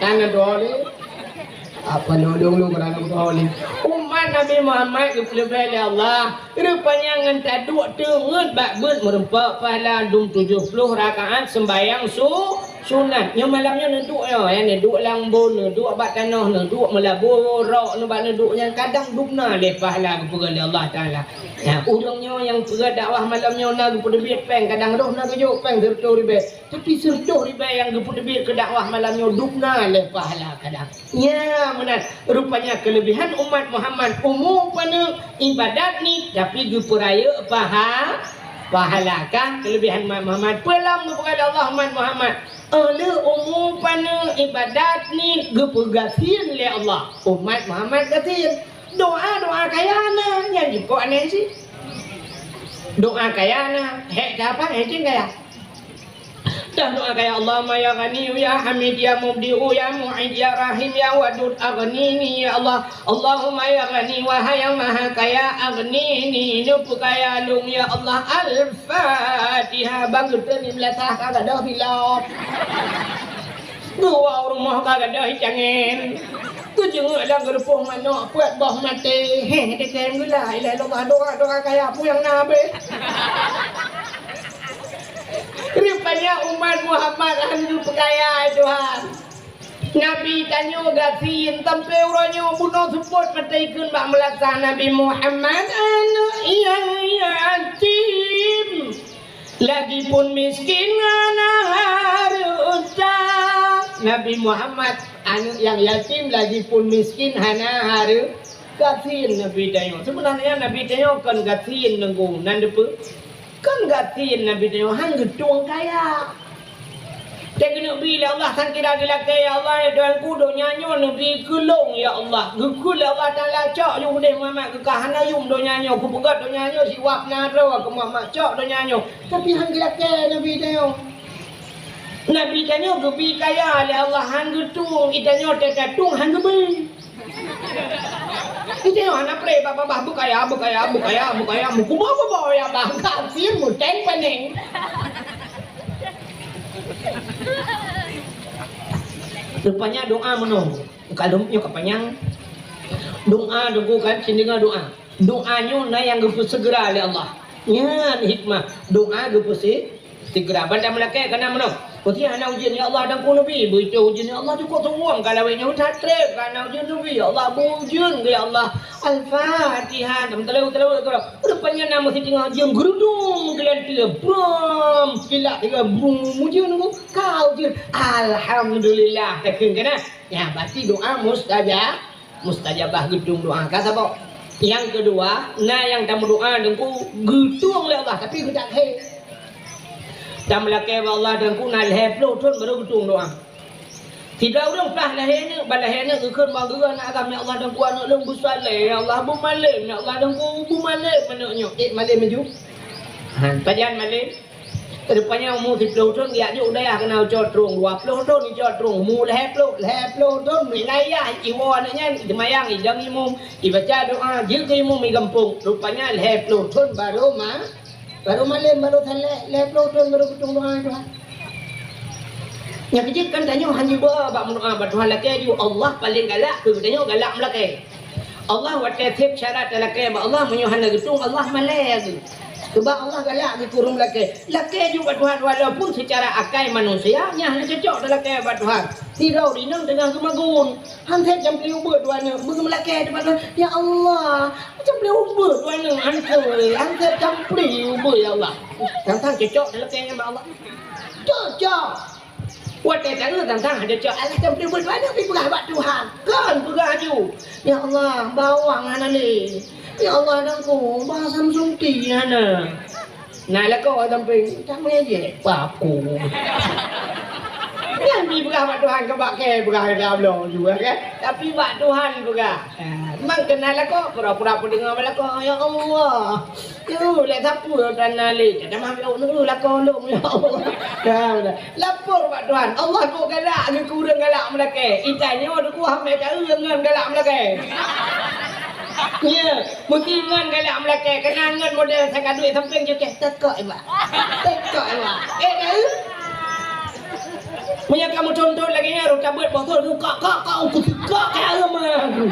Tangan dua ni. Apa lulung lu kerana kau ni? Umat Nabi Muhammad geupeuleubeh lé Allah. Rupanya ngon taduek teungeut bak beuet meureumpok pahala dum tujoh ploh rakaat seumbahyang su-, sunat. Nyoe malam nyoe neuduek nyoe, ya, neuduek lam bon, neuduek bak tanoh, neuduek meulabu rok, neuba neuduek nyan kadang dum na lé pahala geupeugah lé Allah Taala. Ya, ureueng nyoe nyang peugah dakwah malam nyoe na geupeuteubiet péng, kadang roh na geujok péng sireutoh ribèe. Tapi sireutoh ribèe nyang geupeuteubiet keu dakwah malam nyoe dum na lé pahala kadang. Nya meunan, rupanya keulebihan umat Muhammad umu paneuk ibadat ni tapi geupeurayeuk paha-, pahala ka keulebihan umat Muhammad. Peue lom geupeugah lé Allah umat Muhammad? Óh lheueh umu paneuk ibadat ni geupeugasien lé Allah. Umat Muhammad gasien. Doa-doa kaya na nyang jipok aneuëk jih. Doa kaya na, hék ka apa? Hék jih kaya. Dah doa kaya, "Allahumma ya Ghaniyyu ya Hamid ya Mubdi'u ya Mu'id ya Rahim ya Wadud aghnini ya Allah. Allahumma ya Ghani wahai yang maha kaya aghnini neupeukaya lôn ya Allah." Al-Fatihah. Bang geutreun di meulasah ka gadôh silop. Dua rumoh ka gadôh cangén. Keujeungeuek lam geurupoh manok, peuet boh maté. Heh, teuka geula, ilah Allah, doa-doa kaya peue nyang na habéh. Rupanya umat Muhammad hana geupeukaya, hai Tuhan. Nabi tanyoe gasien, sampoe uroe nyoe bunoe seupôt maté kheun bak meulasah Nabi Muhammad, aneuk nyang yatim. Lagipun miskin hana hareuta. Nabi Muhammad, aneuk nyang yatim, lagipun miskin hana hareu-, gasien Nabi tanyoe. Seubeunarnya Nabi tanyoe kon gasien Teungku, nan dipeue? Kon gasien Nabi tanyoe, han geutueng kaya. Teuh geuneuk bi lé Allah, sang kira geulakée, "Ya Allah, ya Tuhanku, donya nyoe neubi keu lôn, ya Allah." Geukheun lé Allah Taala, "Cok yum udeh Muhammad, keu ka hana yum donya nyoe, kupeugöt donya nyoe siwab na droe keu Muhammad, cok donya nyoe." Tapi han geulakée Nabi tanyoe. Nabi tanyoe geubi kaya lé Allah, han geutueng, i tanyoe teuh tatueng han geubi. Itu yang anak pre, bah, bah, bah, bukaya, bukaya, bukaya, bukaya, mukubo, bo, bo, ya, bah, kasih, muteng, pening. Rupanya doa meunoe. Kalau nyoe ka panyang. Doa Teungku kan, sini dengar doa. Doa nyoe na yang geupeusegera lé Allah. Nyan hikmah. Doa geupeuse-, Sigra ban tameulakée kana meunoe. Putih hana ujeuen, "Ya Allah, Teungku neubi." Beutôi ujeuen, "Ya Allah, cukôp suwom ka lawét nyoe, that treb ka na ujeuen neubi. Ya Allah, beu ujeuen, ya Allah." Al-Fatihah. Teulawét-teulawét keudroe. Rupanya na meusitingoh ujeuen geurudum geulanteue. Brom! Kilat tiga brum ujeuen ku. Ka ujeuen. Alhamdulillah. Takheun kana? Ya, berarti doa mustajab. Mustajabah geutueng doa. Ka saboh. Nyang keudua, na nyang tameudoa Teungku geutueng lé Allah, tapi geudak lhée. Tameulakée bak Allah Teungku na lhée ploh thon barô geutueng doa. Sidroe ureuëng plah lahé aneuk, ban lahé aneuk geukheun bak geuh aneuk agam, "Ya Allah Teungku, aneuk lôn beusaleh, ya Allah, beumalem, ya Allah Teungku, beumalem aneuk nyoe." Eh, malem laju. Ha, pajan malem? Rupanya umu siploh thon geujak jok u dayah keunan icok trong, dua ploh thon icok trong, umu lhée ploh, lhée ploh thon, meunayah iwoe aneuk nyan, iteumayang idong imum, ibaca doa, jeuet keu imum i gampông. Rupanya lhée ploh thon barô ma-, barô malem, barô saleh, lhée ploh thon barô geutueng doa Tuhan. Nyang keujeuet kan tanyoe hana ba-, bak meudoa bak Tuhan lakée ju, Allah paleng galak keu geutanyoe galak meulakée. Allah watée seb syarat talakée bak Allah, meunyoe hana geutueng, Allah malée geuh. Sebab Allah galak geuh keu ureuëng lakée. Lakée ju bak Tuhan walaupun seucara akai manusia, nyan hana cocok talakée bak Tuhan. Sidroe inong teungoh geumagun. Han seb campli ubeut dua aneuk, beugeumlakée teubak Tuhan, "Ya Allah, campli ubeut dua aneuk, aneuk, han seb campli ubeut, ya Allah." Sang-sang cocok talakée nyan bak Allah. Cocok. Watée tanyoe sang-sang hana cok, alah, campli ubeut dua aneuk, pi peugah bak Tuhan. Kon peugah ju, "Ya Allah, bawang hana lé. Ya Allah, Teungku, bah Samsung ti hana." Na lakoe sampéng, "Tak meujeue, paku." Nyan pi peugah bak Tuhan, keu bak kée peugah, keu bloe ju, kan? Tapi bak Tuhan peugah. Ah, memang keunan lakoe, pura-pura peudeungoe bak lakoe, "Ya Allah, yu, lé sapeue tan na lé, tada mah lôn, lakoe lôn, ya Allah." Nah, beuna. Lapor bak Tuhan, Allah kok galak geuh keu ureuëng galak meulakée. Itanyoe dukue hamé taeu ngon galak meulakée. Nya, meusti ngon galak meulakée, keunan ngon model sangka duek sampéng jukée, tekok iba. Tekok iba. Eh, taeu? Meunyoe kamoe contoh lagée nyan, rot tabeuet boh thon, kak, kak, kak, aku kak, kak, aku.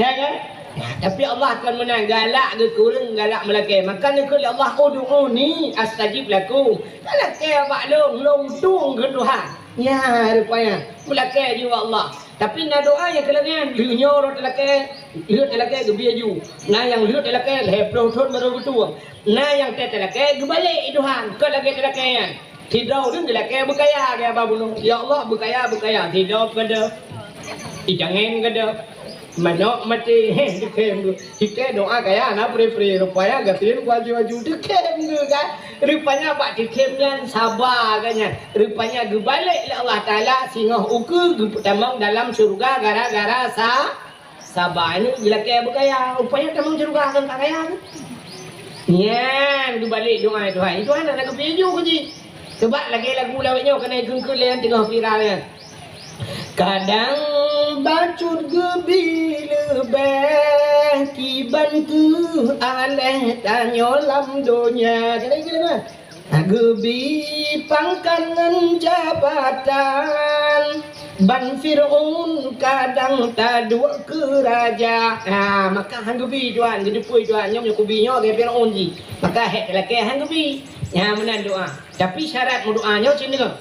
Ya kan? Nah, tapi Allah kon meunan, galak geuh keu ureuëng galak meulakée. Maka neukheun lé Allah, "Ud'uni astajib lakum." Talakée bak lôn, lôn tueng keu Tuhan. Nya, rupanya, meulakée ju bak Allah. Tapi na doa nyang keu lagée nyan, lheueh nyoe rot talakée, lheueh talakée geubri aju. Na nyang lheueh talakée lhée ploh thon barô geutueng. Na nyang teuh talakée geubalek i Tuhan, kon lagée talakée nyan. Sidroe ureuëng geulakée beukaya, gaya ba bunoe, "Ya Allah, beukaya, beukaya." Sidroe keudeh, ijangen keudeh, manok maté, heh, dikhem geuh. Hikée doa kaya na pre-pre, rupanya gasien kuaju-aju dikhem geuh, kan? Rupanya bak dikhem nyan saba, kan nyan. Rupanya geubalek lé Allah Taala singoh ukeue geupeutamong dalam syeuruga gara-gara sa-, saba. Ini geulakée beukaya, rupanya tamong syeuruga kon ka kaya tu. Nyan geubalek doa Tuhan. Tuhan hana geupeu ju keu jih. Sebab lagée lagu lawét nyoe keuneuk ikheun-kheun lé nyang teungoh viral nyan. Kadang bacut geubi leubeh kiban keuh aléh tanyoe lam donya. Kadang ikheun lé nyan. Geubi pangkat ngon jabatan, Ban Fir'aun kadang taduek keu raja. Ha, maka han geubi Tuhan, geuteupeue Tuhan, nyoe meunyoe kubi nyoe lagèe Fir'aun jih. Maka hék lakèe han geubi. Nyan meunan doa. Tapi syarat meudoa nyoe cit nyoe.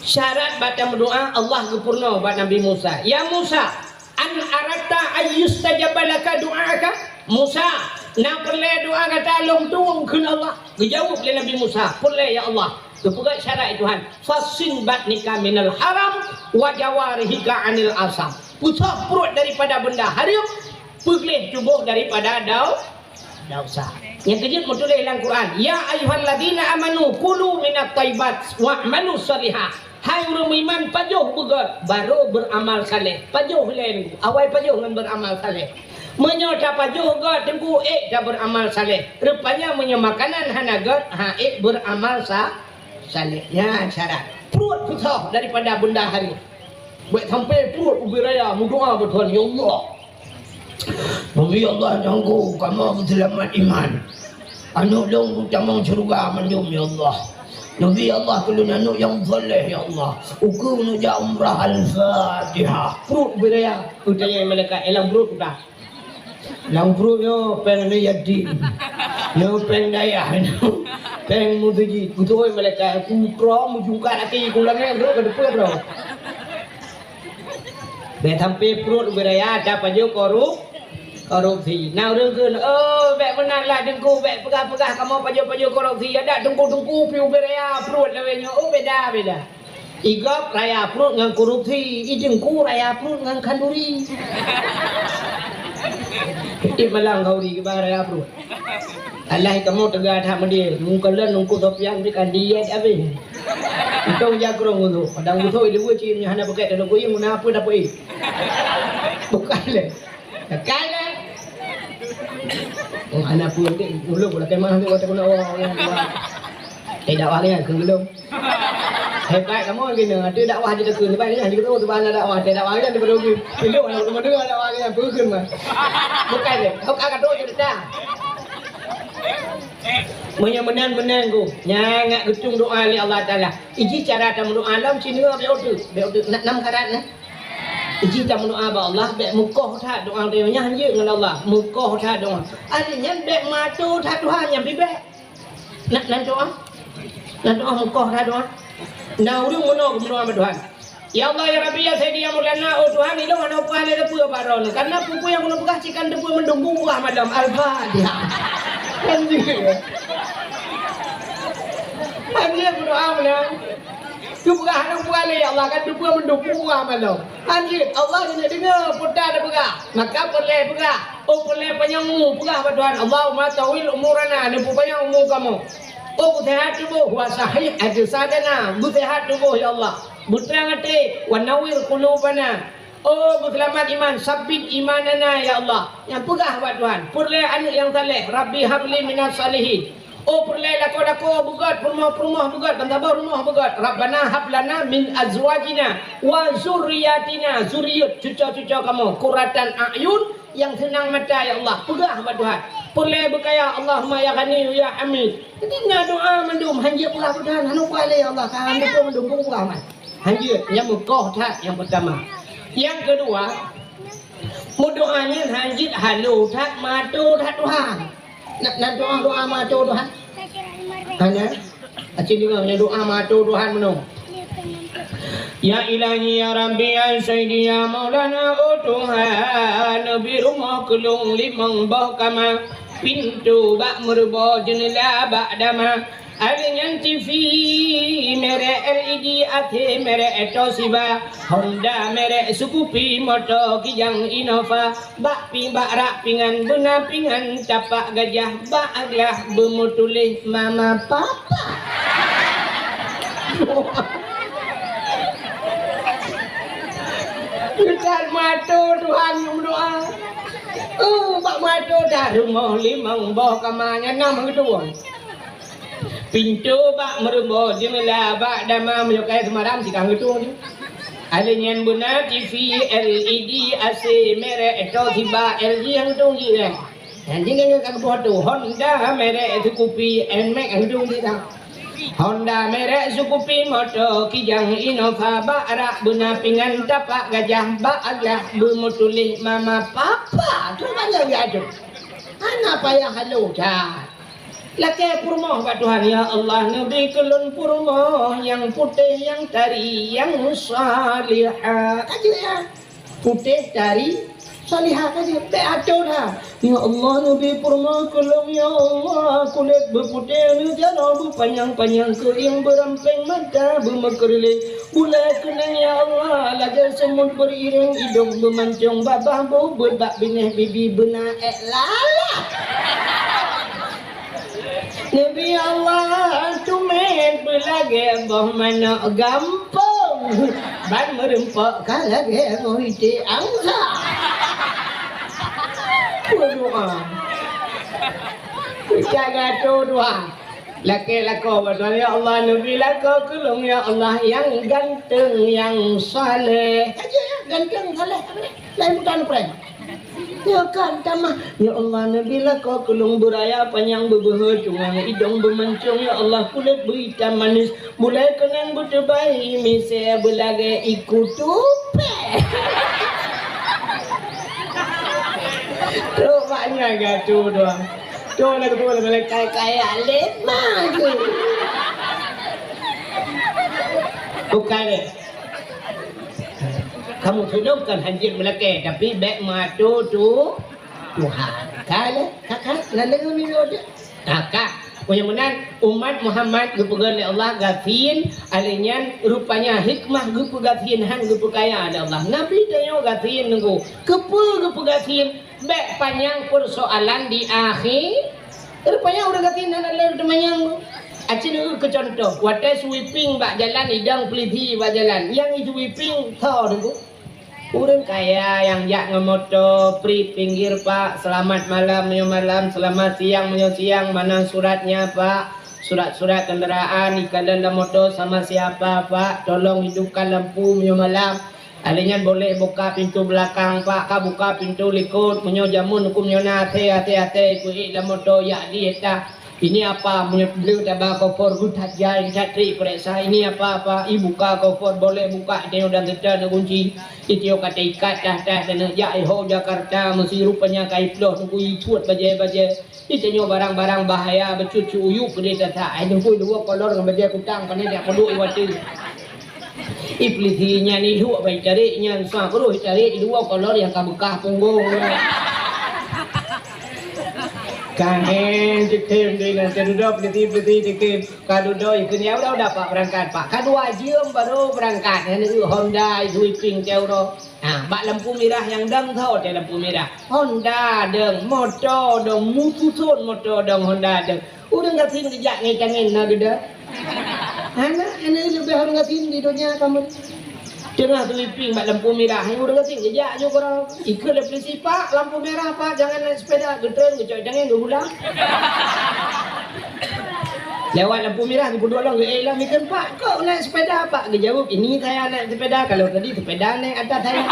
Syarat bak tameudoa Allah geupeurunoe bak Nabi Musa. "Ya Musa, an aratta ayyustajaba laka du'aka?" Musa, na peureulèe doa gata lôn tueng kheun Allah? Geujaweueb lé Nabi Musa, "Peureulèe ya Allah." Geupeugah syarat Tuhan, "Fahsin batnika minal haram wa jawarihika anil asam." Peusoh pruet daripada benda hareuem, peugleh tuboh daripada dau-, desya. Nyang keujeuet meutuléh lam Quran, "Ya ayyuhalladzina amanu kulu minat thayyibat wa'malu shalihah." Hai ureueng meuiman, pajoh beugöt, barô beuramal saleh. Pajoh lé, awai pajoh ngon beuramal saleh. Meunyoe tapajoh göt, teungku, ék tabeuramal saleh. Rupanya meunyoe makanan hana göt, ha, ék beuramal sa-, saleh. Nyan syarat. Pruet peusoh daripada benda hareuem. Bèk sampai pruet ubé raya meudoa bak Tuhan, "Ya Allah, Nabi Allah nyang ku kamoe meuseulamat iman. Aneuk lôn kutamong syeuruga mandum, ya Allah. Nabi Allah keu lôn aneuk nyang saleh, ya Allah. Ukeue neujak umrah." Al-Fatihah. Pruet ubé raya, geutanyong malaikat, "Lam pruet peue?" "Lam pruet nyoe péng aneuk yatim. Nyoe péng dayah, nyoe péng meuseujid." Geutanyong malaikat, "Ku troh meujungkat até ku langèt, droe ka teupeue droe." Bèk sampai pruet ubé raya tapajoh korup-, korupsi. Na ureueng kheun, "Oh, bèk meunan lah Teungku, bèk peugah-peugah kamoe pajoh-pajoh korupsi. Adak Teungku-teungku pih ubé raya pruet lawét nyoe." Oh, beda, beda. I gob raya pruet ngon korupsi, i Teungku raya pruet ngon khanduri. Di malam khanduri kiban raya pruet. Alah kamoe teuga that meudeh, meukalon Teungku Sofyan pih ka diet abéh. Untông jakrong geuh, padang geuh itu dua cit nyan hana pakai dalam kuyueng, guna apa dapur eh? Bukan lé. Pakai lé. Oh, hana pun dek, ulông lah kemah tu, kata guna orang, orang tua. Eh, dakwah ni, keu belum. Hebat kamoe geuh nyoe, ada dakwah di dekat, lepas ni, di dekat tu, bang dakwah, ada dakwah kan, di dekat tu. Belum, ada rumah dengar dakwah kan, pergi mah. Bukan lé, bukan kata cerita. Meunyoe meunan-meunan ku, nyan ngat geutung doa lé Allah Taala. Iji cara tameudoa lom, cina bèk uteuk, bèk uteuk, na nam karat na. Iji tameudoa bak Allah, bèk meukoh that doa tanyoe nyan jeuet ngon Allah, meukoh that doa. Arti nyan bèk mato that Tuhan nyan pih bèk. Na, na doa. Na doa meukoh that doa. Na ureueng meunoe geumeudoa bak Tuhan. "Ya Allah, ya Rabbi, ya Sayyidi, ya Maulana, oh Tuhan, ilôn hana upah lé teupeue bak droeneuh. Karena peue-peue nyang keuneuk peugah cit kan teupeue mandum, buka malam." Al-Fatihah. Kan jih. Kan jih berdoa meunan. Teupeugah hana upah lé, ya Allah, kan teupeue mandum, buka malam. Kan jih, Allah keuneuk deungoe peue teupeugah. Maka peureulèe peugah. Oh, peureulèe panyang umu, peugah bak Tuhan, "Allahumma tawwil umurana," neupeupanyang umu kamoe. Oh, beuseuhat tuboh, wa sahih ajsadana, beuseuhat tuboh, ya Allah. Beutrang até, wa nawwir qulubana. Oh, beuseulamat iman, sabbit imanana, ya Allah. Nyang peugah bak Tuhan, peureulèe aneuk nyang saleh, Rabbi habli minas salihin. Oh, peureulèe lakoe-lakoe beugöt, peurumoh-peurumoh beugöt, ban saboh rumoh beugöt. Rabbana hab lana min azwajina wa zurriyatina, zuriat cuco-cuco kamoe, qurratan a'yun, nyang seunang mata, ya Allah. Peugah bak Tuhan. Peureulèe beukaya, Allahumma ya Ghani ya Hamid. Jadi na doa mandum, hanjeuet peugah bak Tuhan, hana upah lé, ya Allah, ka hana mandum, peugah man. Hanjeuet, nyang meukoh that nyang peutama. Nyang keudua, meudoa nyan hanjeuet halo that, mato that Tuhan. Na, na doa-doa mato Tuhan? Hana? Aci deungoe nyan doa mato Tuhan meunoe. Ya Ilahi, ya Rabbi, ya Sayyidi, ya Maulana, oh Tuhan, neubi rumoh keu lôn limong boh kama, pintoe bak meuruboh, jeuneula bak dama, Alèh nyan TV, merek L E D, A C, merek Toshiba, Honda, merek Scoopy, moto Kijang Innova, bak pi-, bak rak pingan, beuna pingan, tapak gajah, bak glah beumeutuléh mama papa. Dekat mato Tuhan meudoa. Uh, bak mato dah rumoh limong boh kama nyan na meudoa. Pintoe bak meurumoh, jeumeula bak dama, meunyoe kayèe seumaram sikang geutung nyoe. Alèh nyan beuna TV, LED, AC, merek Toshiba, LG nyang geutung jih nyan. Nyan jih nyan ka geuboh tu, Honda merek Scoopy, Nmax nyang geutung jih dah. Honda merek Scoopy, moto Kijang Innova, bak rak beuna pingan tapak gajah, bak aglah beumeutuléh mama papa. Tu banyak gadôh. Hana payah halo that. Lakée peurumoh bak Tuhan, "Ya Allah, neubi keu lôn peurumoh nyang putéh, nyang tari, nyang salihah." Ka jeuet, ya. Putéh, tari, salihah ka jeuet. Bék ato that. "Ya Allah, neubi peurumoh keu lôn, ya Allah, kulét beuputéh, neujaroe beupanyang-panyang, keuieng beurampéng, mata beumeukeureuléng, bulée keunong, ya Allah, lagée seumut beuriréng, idong beumancong, babah beuet bak binéh, bibi beuna ék lalah." Neubi Allah tumet beulagée boh manok gampông, ban meureumpok ka lagée boh iték angsa. Peue doá? Peucaya gatoe doá. Lakée lakoe bak Tuhan, "Ya Allah, neubi lakoe keu lôn, ya Allah, nyang ganteng, nyang saleh." Ka jeuet, ya, ganteng, saleh, ka jeuet. Laén buta neupreh. Nyoe kan tamah, "Ya Allah, neubi lakoe keu lôn beuraya panyang, beubeuhe cungang, idong beumancong, ya Allah, kulét beuitam manis, bulée keunong beuteubai, misée beulagée iku tupée." Trok bak nyan gatoe doá. Trok lagoe malaikat kaya lé ma geuh. Bukan, eh. Kamoe tulông kon hanjeuet meulakée, tapi bék meuato tu Tuhan. Ka lé, ka, ka, lalu nyoe dia. Ka, ka. Meunyoe meunan, umat Muhammad geupeugah lé Allah gasien, alèh nyan rupanya hikmah geupeugasien han geupeukaya lé Allah. Nabi tanyoe gasien nunggu. Keupeue geupeugasien? Bék panyang peusoalan di akhé. Rupanya ureueng gasien hana lé teumanyang. Aci neueu keu cuntoh, watèe sweeping bak jalan, idong pulisi bak jalan. Nyang sweeping tho teungku. Ureueng kaya nyang jak ngon moto, pri pinggir, Pak, selamat malam, meunyoe malam, selamat siang, meunyoe siang, mana suratnya, Pak? Surat-surat kendaraan, ikatan lam moto sama siapa, Pak? Tolong hidupkan lampu, meunyoe malam. Alèh nyan boleh buka pintu belakang, Pak, ka buka pintu likot. Meunyoe jameun huköm nyoe na, até, até, até, iku ék lam moto, yak di éta. Ini apa? Meunyoe le taba kofor, geuh that jai, that trik peuriksa. Ini apa, apa? I buka kofor, boleh buka, iteuh dan teuta na kunci. Iteuh ka taikat dah, dah, dan jak iho Jakarta, meusi rupanya ka iploh nunggu ituet bajèe-bajèe. Itanyoe barang-barang bahaya, bacut cu uyuek keudéh that-that. Ai teungku dua kolor ngon bajèe kutang, pane jak peuduek i watèe. I pulisi nyan iluek bai tarék nyan, sa keureuh tarék dua kolor nyang ka beukah punggong. Ka hèn jikheun di nan, ka dudoe pulisi-pulisi jikheun, ka dudoe ikheun, "Ya udah, udah, Pak, berangkat, Pak." Ka dua jeuem baru berangkat, nyan Honda sweeping teuh uroe. Ha, bak lampu mirah nyang dong tho teuh lampu mirah. Honda dong, moto dong, meususon moto dong, Honda dong. Ureueng gasien geujak ngon tangen na geuda. Hana, hana leubeh ureueng gasien di donya kamoe. Teungoh sweeping bak lampu mirah, ureueng gasien geujak ju keudroe. Ikheun lé pulisi, "Pak, lampu merah, Pak, jangan naik sepeda." Geutreun, geucok tangen, geugulang. Lewat lampu mirah, geupeuduek lom, geuék lom, ikheun, "Pak, kok naik sepeda, Pak?" Geujaweueb, "Ini saya naik sepeda, kalau tadi sepeda naik atas saya."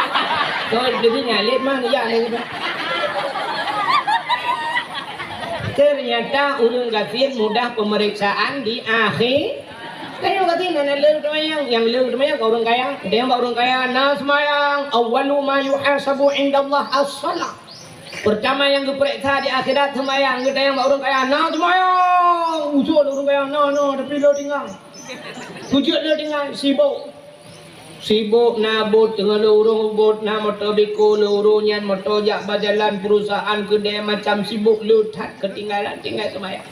Kok jadi ngalét mah, ya, naik sepeda. Ternyata ureueng gasien mudah pemeriksaan di akhé. Tanyoe gasien hana le teumayang, nyang le teumayang ka ureueng kaya. Tanyoe bak ureueng kaya, na seumayang, awwalu ma yuhasabu indallah as-shalah. Pertama nyang geupeuriksa di akhirat seumayang, geutanyong bak ureueng kaya, "Na seumayang?" Usul ureueng kaya, "Na, na, tapi lôn tinggai." Kujeuet lôn tinggai, sibok. Sibok na buet, teungoh lôn ureueng buet, na moto biko lôn ureueng nyan, moto jak bak jalan perusahaan keudè macam sibok le that keutinggalan, tinggai seumayang.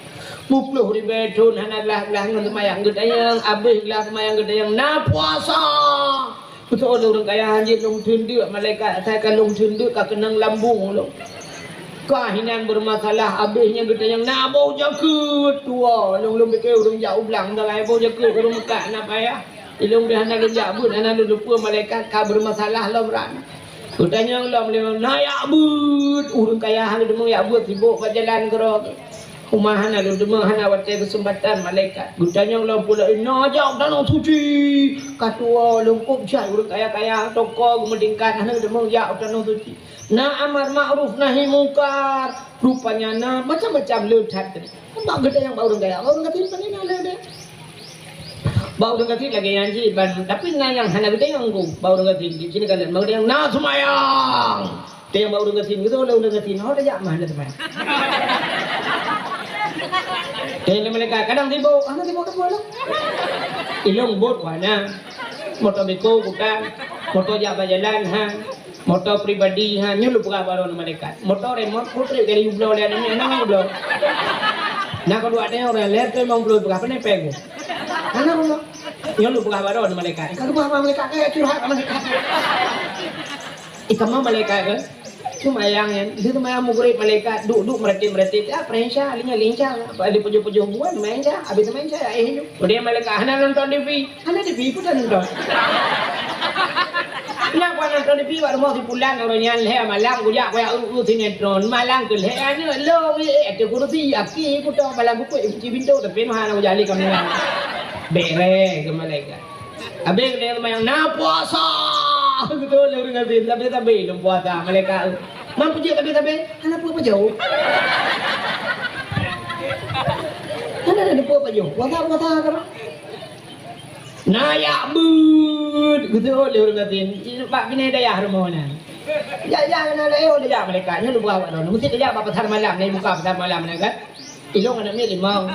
Peuet ploh ribèe thon hana glah-glah ngon seumayang, geutanyong, abéh glah seumayang geutanyong, "Na puasa?" Beutôi lé ureueng kaya, hanjeuet lôn theun deuk, malaikat asai ka lôn theun deuk ka keunong lambung lôn. Ka hinan beureumasalah, abéh nyan geutanyong, "Na boh jakeuet?" Tuwo, lôn, lôn pike ureueng jak u blang, galai boh jakeuet ureueng meukat na payah. Ilôn deh hana lôn jak beuet, hana lôn lupa malaikat ka beureumasalah lom ran. Geutanyong lom lé, "Na jak beuet?" Ureueng kaya hana deungoe jak beuet, sibok bak jalan keudroe. Uma hana lôn deungoe, hana watèe keuseumpatan malaikat. Geutanyong lom pula, "Na jak u Tanoh Suci?" Ka tuwo lôn kôb jai ureueng kaya-kaya, toko geumeudingkat, hana deungoe jak u Tanoh Suci. Na amar ma'ruf nahi mungkar. Rupanya na macam-macam le that. Bak geutanyong bak ureueng kaya, ureueng gasien pane na le deh. Bak ureueng gasien lagèe nyan cit ban, tapi na nyang hana geutanyong ku. Bak ureueng gasien cit, sini kan, bak ureueng na seumayang. Tanyong bak ureueng gasien, geutanyong lé ureueng gasien, "Oh, tajak mah hana seumayang." Tanyong lé malaikat, "Kadang sibok, hana sibok teupeu lah." Ilong bot wana. Moto beko bukan, moto jak bak jalan, ha. Moto pribadi, ha, nyoe lôn peugah baroe ngon malaikat. Moto remot, putri kali yublo lé aneuk, hana yublo. Na keudua tanyong ureueng lhèe reutôh limong ploh peugah, pane pèng ku. Hana yublo. Nyoe lôn peugah baroe ngon malaikat. Ka lôn peugah bak malaikat, ka curhat bak malaikat. Ih, sama malaikat kan? Seumayang nyan, di seumayang Maghrib malaikat duek-duek meuratéb-meuratéb, ya, peurengsha, linya lincang, apa ada peujoh-peujoh buan, main ja, habis main ja, eh, nyoe. Kemudian malaikat hana nonton T V. Hana T V pun dah nonton. Kenapa nonton T V bak rumoh si pulan orang nyan lhèe malam kujak kuyak uru sinetron. Malam keu lhèe aneuk lôn, eh, ateueh kursi, aki kuto malam kukuek kunci pintoe tapi mah hana kujali kamera. Bere keu malaikat. Habis keu seumayang na puasa. Betul lé ureueng até, tapi tapi lôn puasa malaikat. Mampu jeuet tapi tapi hana peue pajoh. Hana ada peue pajoh. Puasa puasa keu Na jak beuet, geuteuôt lé ureueng gasien. Bak binéh dayah rumoh nyan. Jak, jak, na lé, oh, jak malaikat. Nyoe lôn peugah bak droeneuh. Meusti tajak bak pasar malam, na buka pasar malam nyan kan. Ilong aneuk miet limong.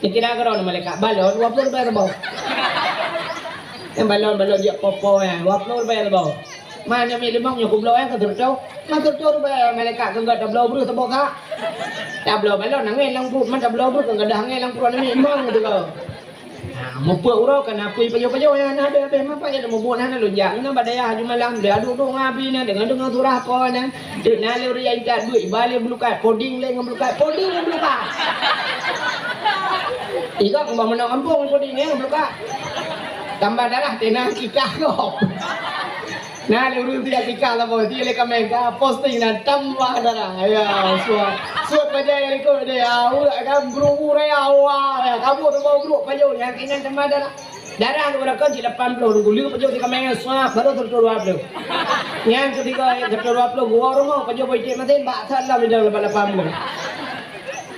Dikira keu droeneuh malaikat. Balon, dua ploh ribèe saboh. Nyang balon, balon jak popo nyan. Dua ploh ribèe saboh. Ma aneuk miet limong nyoe kubloe nyan keu seureutôh. Ma seureutôh ribèe malaikat keu gata bloe breuh saboh kah. Tabloe balon angèn lam pruet, ma tabloe breuh keu gadoh angèn lam pruet aneuk miet limong teuka. Ha, mupeue uroe kan apui pajoh-pajoh nyan hana habéh-habéh, mapa nyang mubuet hana lôn jak. Nyan bak dayah aju malam, lé aduek-duek ngon abi nyan, deungoe-deungoe surah po nyan. Teuk na lé ureueng intat beuet, iba lé bulukat, poding lé ngon bulukat, poding ngon bulukat. Iga ngon bah meunan gampông poding ngon bulukat. Tambah darah teuh na kikah gob. Na lé ureueng tiga tika saboh, dia lé kameng ka posting dan tambah darah. Ya, suat. Suat bajai likot dia. Ulat kan bru-bru ya, wah. Ya, kamu tu mau bru pajoh yang kena tambah darah. Darah tu berapa sih lapan puluh ribu. Lima pajoh di kameng suat baru seratus dua puluh. Yang ketiga seratus dua puluh gua rumah pajoh boy cek masih bak salam di dalam lapan puluh.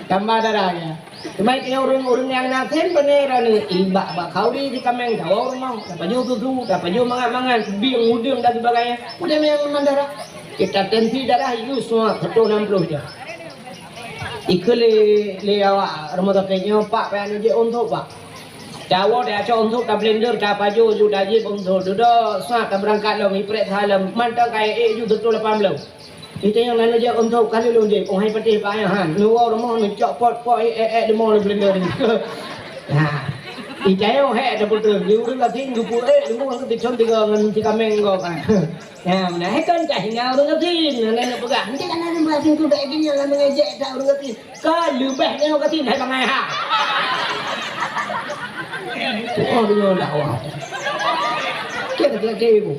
Tambah darah ya. Teuma i ureueng-ureueng nyang na them beunera neu, i bak, bak khauri di kameng dawa rumoh, tapajoh susu, tapajoh mangat-mangat, bieng udeueng dan sebagainya. Udeb nyang mandara. Kita tensi darah yus nyoe seratus enam puluh je. Ikeu lé, lé awak rumoh sakét nyoe, Pak, payah neujép untok, Pak. Dawa tacok untok, tablender, tapajoh ju tajép untok. Dudoe sat tabeurangkat lom, iprek saleuem, mantong kayèe ék ju seratus lapan puluh. Itanyong na neujak untok kali lôn jép, oh hai patéh bak ayah han. Neuwoe rumoh neucok pot-pot ék ék deungoe lé blender. Ha. Itanyong hék taputus, di ureueng gasien geupeu ék deungoe keu tichon tiga ngon si kameng gob kan. Ha, meunan hék kan ka hina ureueng gasien, na neupeugah. Nanti kan ureueng gasien tu dak gini lam mengejek dak ureueng gasien. Ka leubeh nyoe gasien hai bangai ha. Oh, deungoe dakwah. Kira-kira ibu.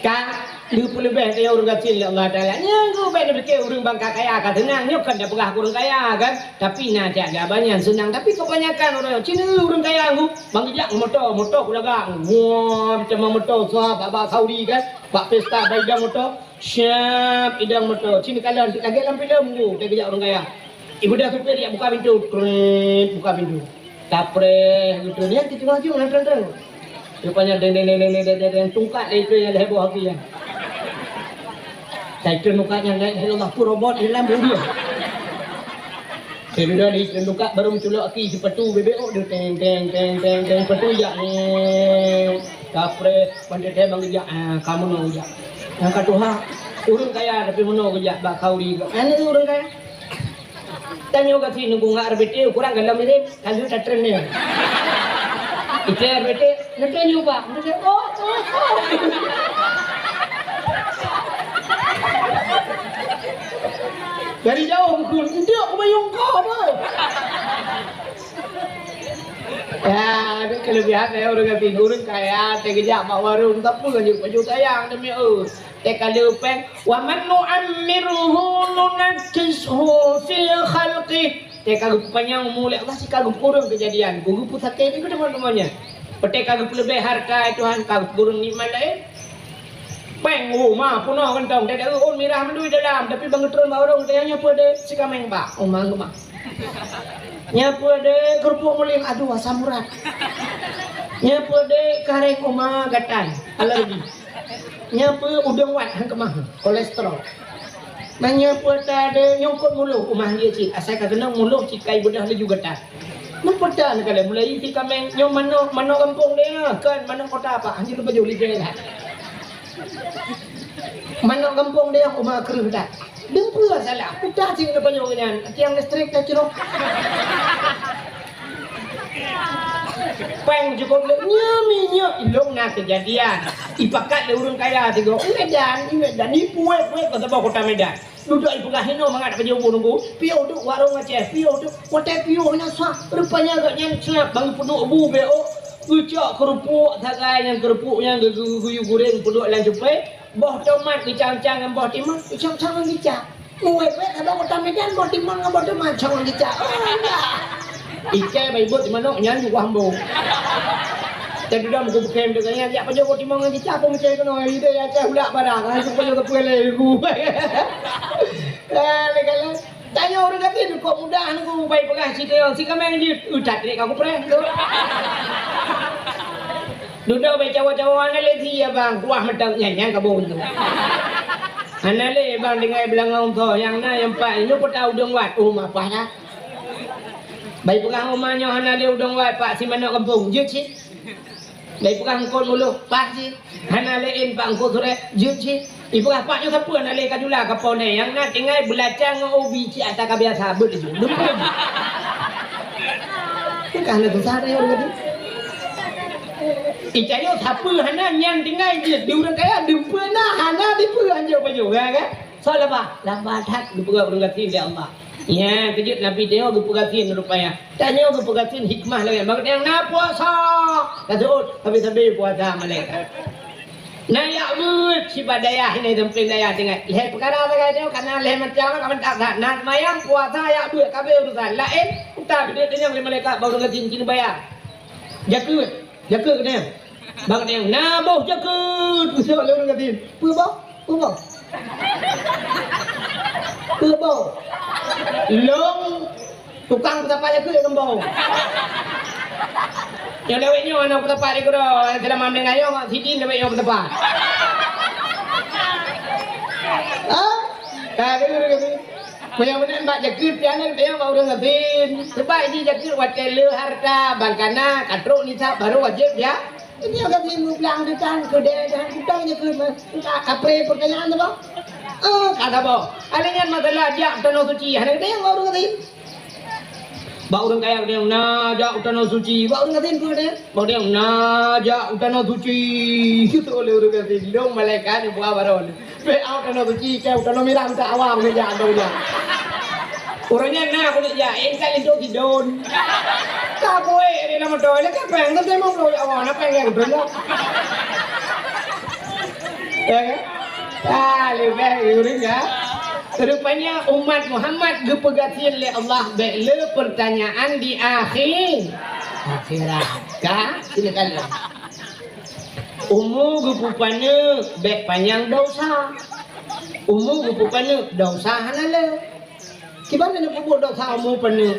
Ka leupeuleubeh keu ureueng gasien lé Allah Taala. Nyan geuh bèk neupike ureueng bangka kaya ka seunang. Nyoe kan tapeugah keu ureueng kaya kan. Tapi na cak gaba nyan seunang. Tapi kebanyakan ureueng, cina ureueng kaya geuh bang geujak moto, moto kulagak. Wah, macam moto sah bak, bak Saudi kan. Bak pesta bak idang moto. Siap idang moto. Cina kalon lagèe lam filem geuh, geujak ureueng kaya. Ibu dah supir jak buka pintu. Kret, buka pintu. Tapreh gitu. Nyan teuh teungoh jeuem nyan treun-treun. Rupanya deng, deng, deng, tungkat lé itu yang heboh api nyan. Saya treun muka nyan, la ilaha illallah, tu robot di dalam bumbung. Saya duduk di treun muka baru menculok api sepatu bebek, oh, dia teng, teng, teng, teng, teng, sepatu jak ni. Tapreh, pandai dia bang jak, ah, kamu nak jak. Yang kata ha, ureueng kaya tapi meunoe geujak bak khauri. Anu ureueng kaya. Tanyoe gasien nunggu ngon R B T, ukurang galom mirip, ka lheueh tatreun nyoe. Ite R B T, "Neutreun nyoe, Pak." Neutreun, "Oh, oh, oh." Dari jauh geukheun, "Enteuk kubayong kah, boh." Ya, ada kelebihan ya ureueng gasien, ureueng kaya, teugeujak bak warong, tapi lanjut baju sayang demi, oh. Teuka leupeng, "Wa man nu'ammirhu nunakkishu fil khalqi." Teuka geupanyang umu lé Allah, sika geupeureueng keujadian. Geupeusakét nyoe teuma-teuma nyan. Teuka geupeuleubeh hareuta Tuhan, ka geupeureueng nikmat laén. Pèng, oh, ma, peunoh kantong, teuka ôn mirah mandum dalam, tapi bang geutreun bak ureueng, teuka nyan peue deh, sika meng bak, oh, ma, ma. Nyan peue deh, keurupuk mulim, aduh, asam urat. Nyan peue deh, kareng uma gatai, alergi. Nyan peue, udeueng wat, han keumah, kolesterol. Nyan peue ta deh, nyungkot muloh, uma jih cit, asai ka keunong muloh cit ka ibeudoh laju gatai. Nyan peue ta neukalon mulai isi kaméng, nyoe manok, manok gampông deh, kan manok kota, Pak, han jeuet lupa joli deh lah. Manok gampông deh, uma kreueh that. Deuh peue salah, peue ta cit neupajoh nyan, tiang listrik tacroh. Péng cukôp lé, nyoe minyeuk ilong na keujadian. Ipakat lé ureueng kaya sigoe, i Medan, i Medan, ipuet-puet keu saboh kota Medan. Dudoe ipeugah hinoe mangat pajoh bu nunggu, piôh duek warong Aceh, piôh duek, watèe piôh nyan sah, rupanya gobnyan seuap bang peuduek bu beu ôk, geucok keurupuk sagai nyan, keurupuk nyan geu-, geu-, geuyue goreng peuduek lam cupé, boh tomat geucang-cang ngon boh timang, geucang-cang ngon kicap. Muwai-wai haba kota Medan, boh timang ngon boh tomat cong ngon kicap. Oh, indah. Ikai bai buet manok nyan juga hambong. Tadi dah muka bukan dengan nyan, jak pajoh boh timang ngon kicap, apa macam kena ide ya cah ulak barang. Langsung pajoh ke puai lé. Eh, legalah. Tanyoe ureueng gasien kok mudah nunggu bai peugah cit nyoe, si kaméng jeuet, "Uh, that trek ka kupreh tu." Dudoe bai cawa-cawa hana lé si abang, kuah mantong nyan, nyan kabon tu. Hana lé bang tinggai beulangong tho, nyang na nyang pat, nyoe peue ta udeueng wat, oh, mapah dah. Bai peugah uma nyoe hana lé udeueng wat, Pak, si manok gampông, jeuet cit. Bai peugah eungkôt muloh, paih jih. Hana lé ên Pak Eungkôt Surek, jeuet jih. Ipeugah Pak nyoe sapeue hana lé ka jula ka po nè, nyang na tinggai beulacang ngon ubi cit ata ka biasa, beuet laju. Lumpur. Ka hana susah dah nyoe lagèe tu. Itanyoe sapeue hana nyang tinggai jeuet di ureueng kaya, dumpeue na hana dipeue anjoe pajoh, ya kan? Soe laba? Laba that geupeugah ureueng gasien lé Allah. Nyan keujeuet Nabi tanyoe geupeu gasien rupanya. Tanyoe geupeu gasien hikmah lagèe bak nyang na puasa. Taseuôt habéh-habéh puasa malaikat. Na yak beuet sifat dayah ini sampéng dayah tinggai. Lhèe peukara sagai tanyoe kana lhèe macam ka mantap that. Na seumayang, puasa, yak beuet, ka abéh urusan. Laén utak geude tanyong lé malaikat bak ureueng gasien keuneuk bayar. Jakeuet, jakeuet keuneuk. Bak geutanyoe, "Na boh jakeuet," geuseuôt lé ureueng gasien. "Peue boh? Peue boh?" "Peue boh?" "Lôn tukang peutapa jakeuet ngon boh." Nyoe dawét nyoe aneuk peutapa di keudroe, seulama meuninggai nyoe, sidin dawét nyoe peutapa. Hah? Ka, ka, ka, ka. Meunyoe meunan bak jakeuet pian, pian bak ureueng gasien. Sebab jih jakeuet watèe le harta, ban kana, ka trok nisab, baru wajéb ya. Ini agak sih mublang di tan, kedai dan kutang jakeuet mah. Entah kapré pertanyaan tu, Bang. Eh, kata, Bang. Ada nyan masalah jak tanoh suci, hana geutanyoe bak ureueng gasien. Bak ureueng kaya geutanyoe, "Na jak u tanoh suci." Bak ureueng gasien peue geutanyoe? Bak geutanyoe, "Na jak u tanoh suci." Geutôh lé ureueng gasien, lôn malaikat nyang buka baron. Peuet au tanoh suci, keu tanoh mirah mita awam keuneuk jak, keuneuk jak. Uroe nyan na keuneuk jak, eh, ka linto sidon. Ka kuék di lam moto, lé ka péng, tapi memang bro, ya Allah, na péng nyang beutôi nyoe. Ya kan? Ah, leubeh ureueng ya. Rupanya umat Muhammad geupeugasien lé Allah bèk le peurtanyaan di akhi-, akhirat. Ka? Sini kan. Umu geupeupaneuk bèk panyang dosa. Umu geupeupaneuk dosa hana le. Kiban na peubuet dosa umu paneuk.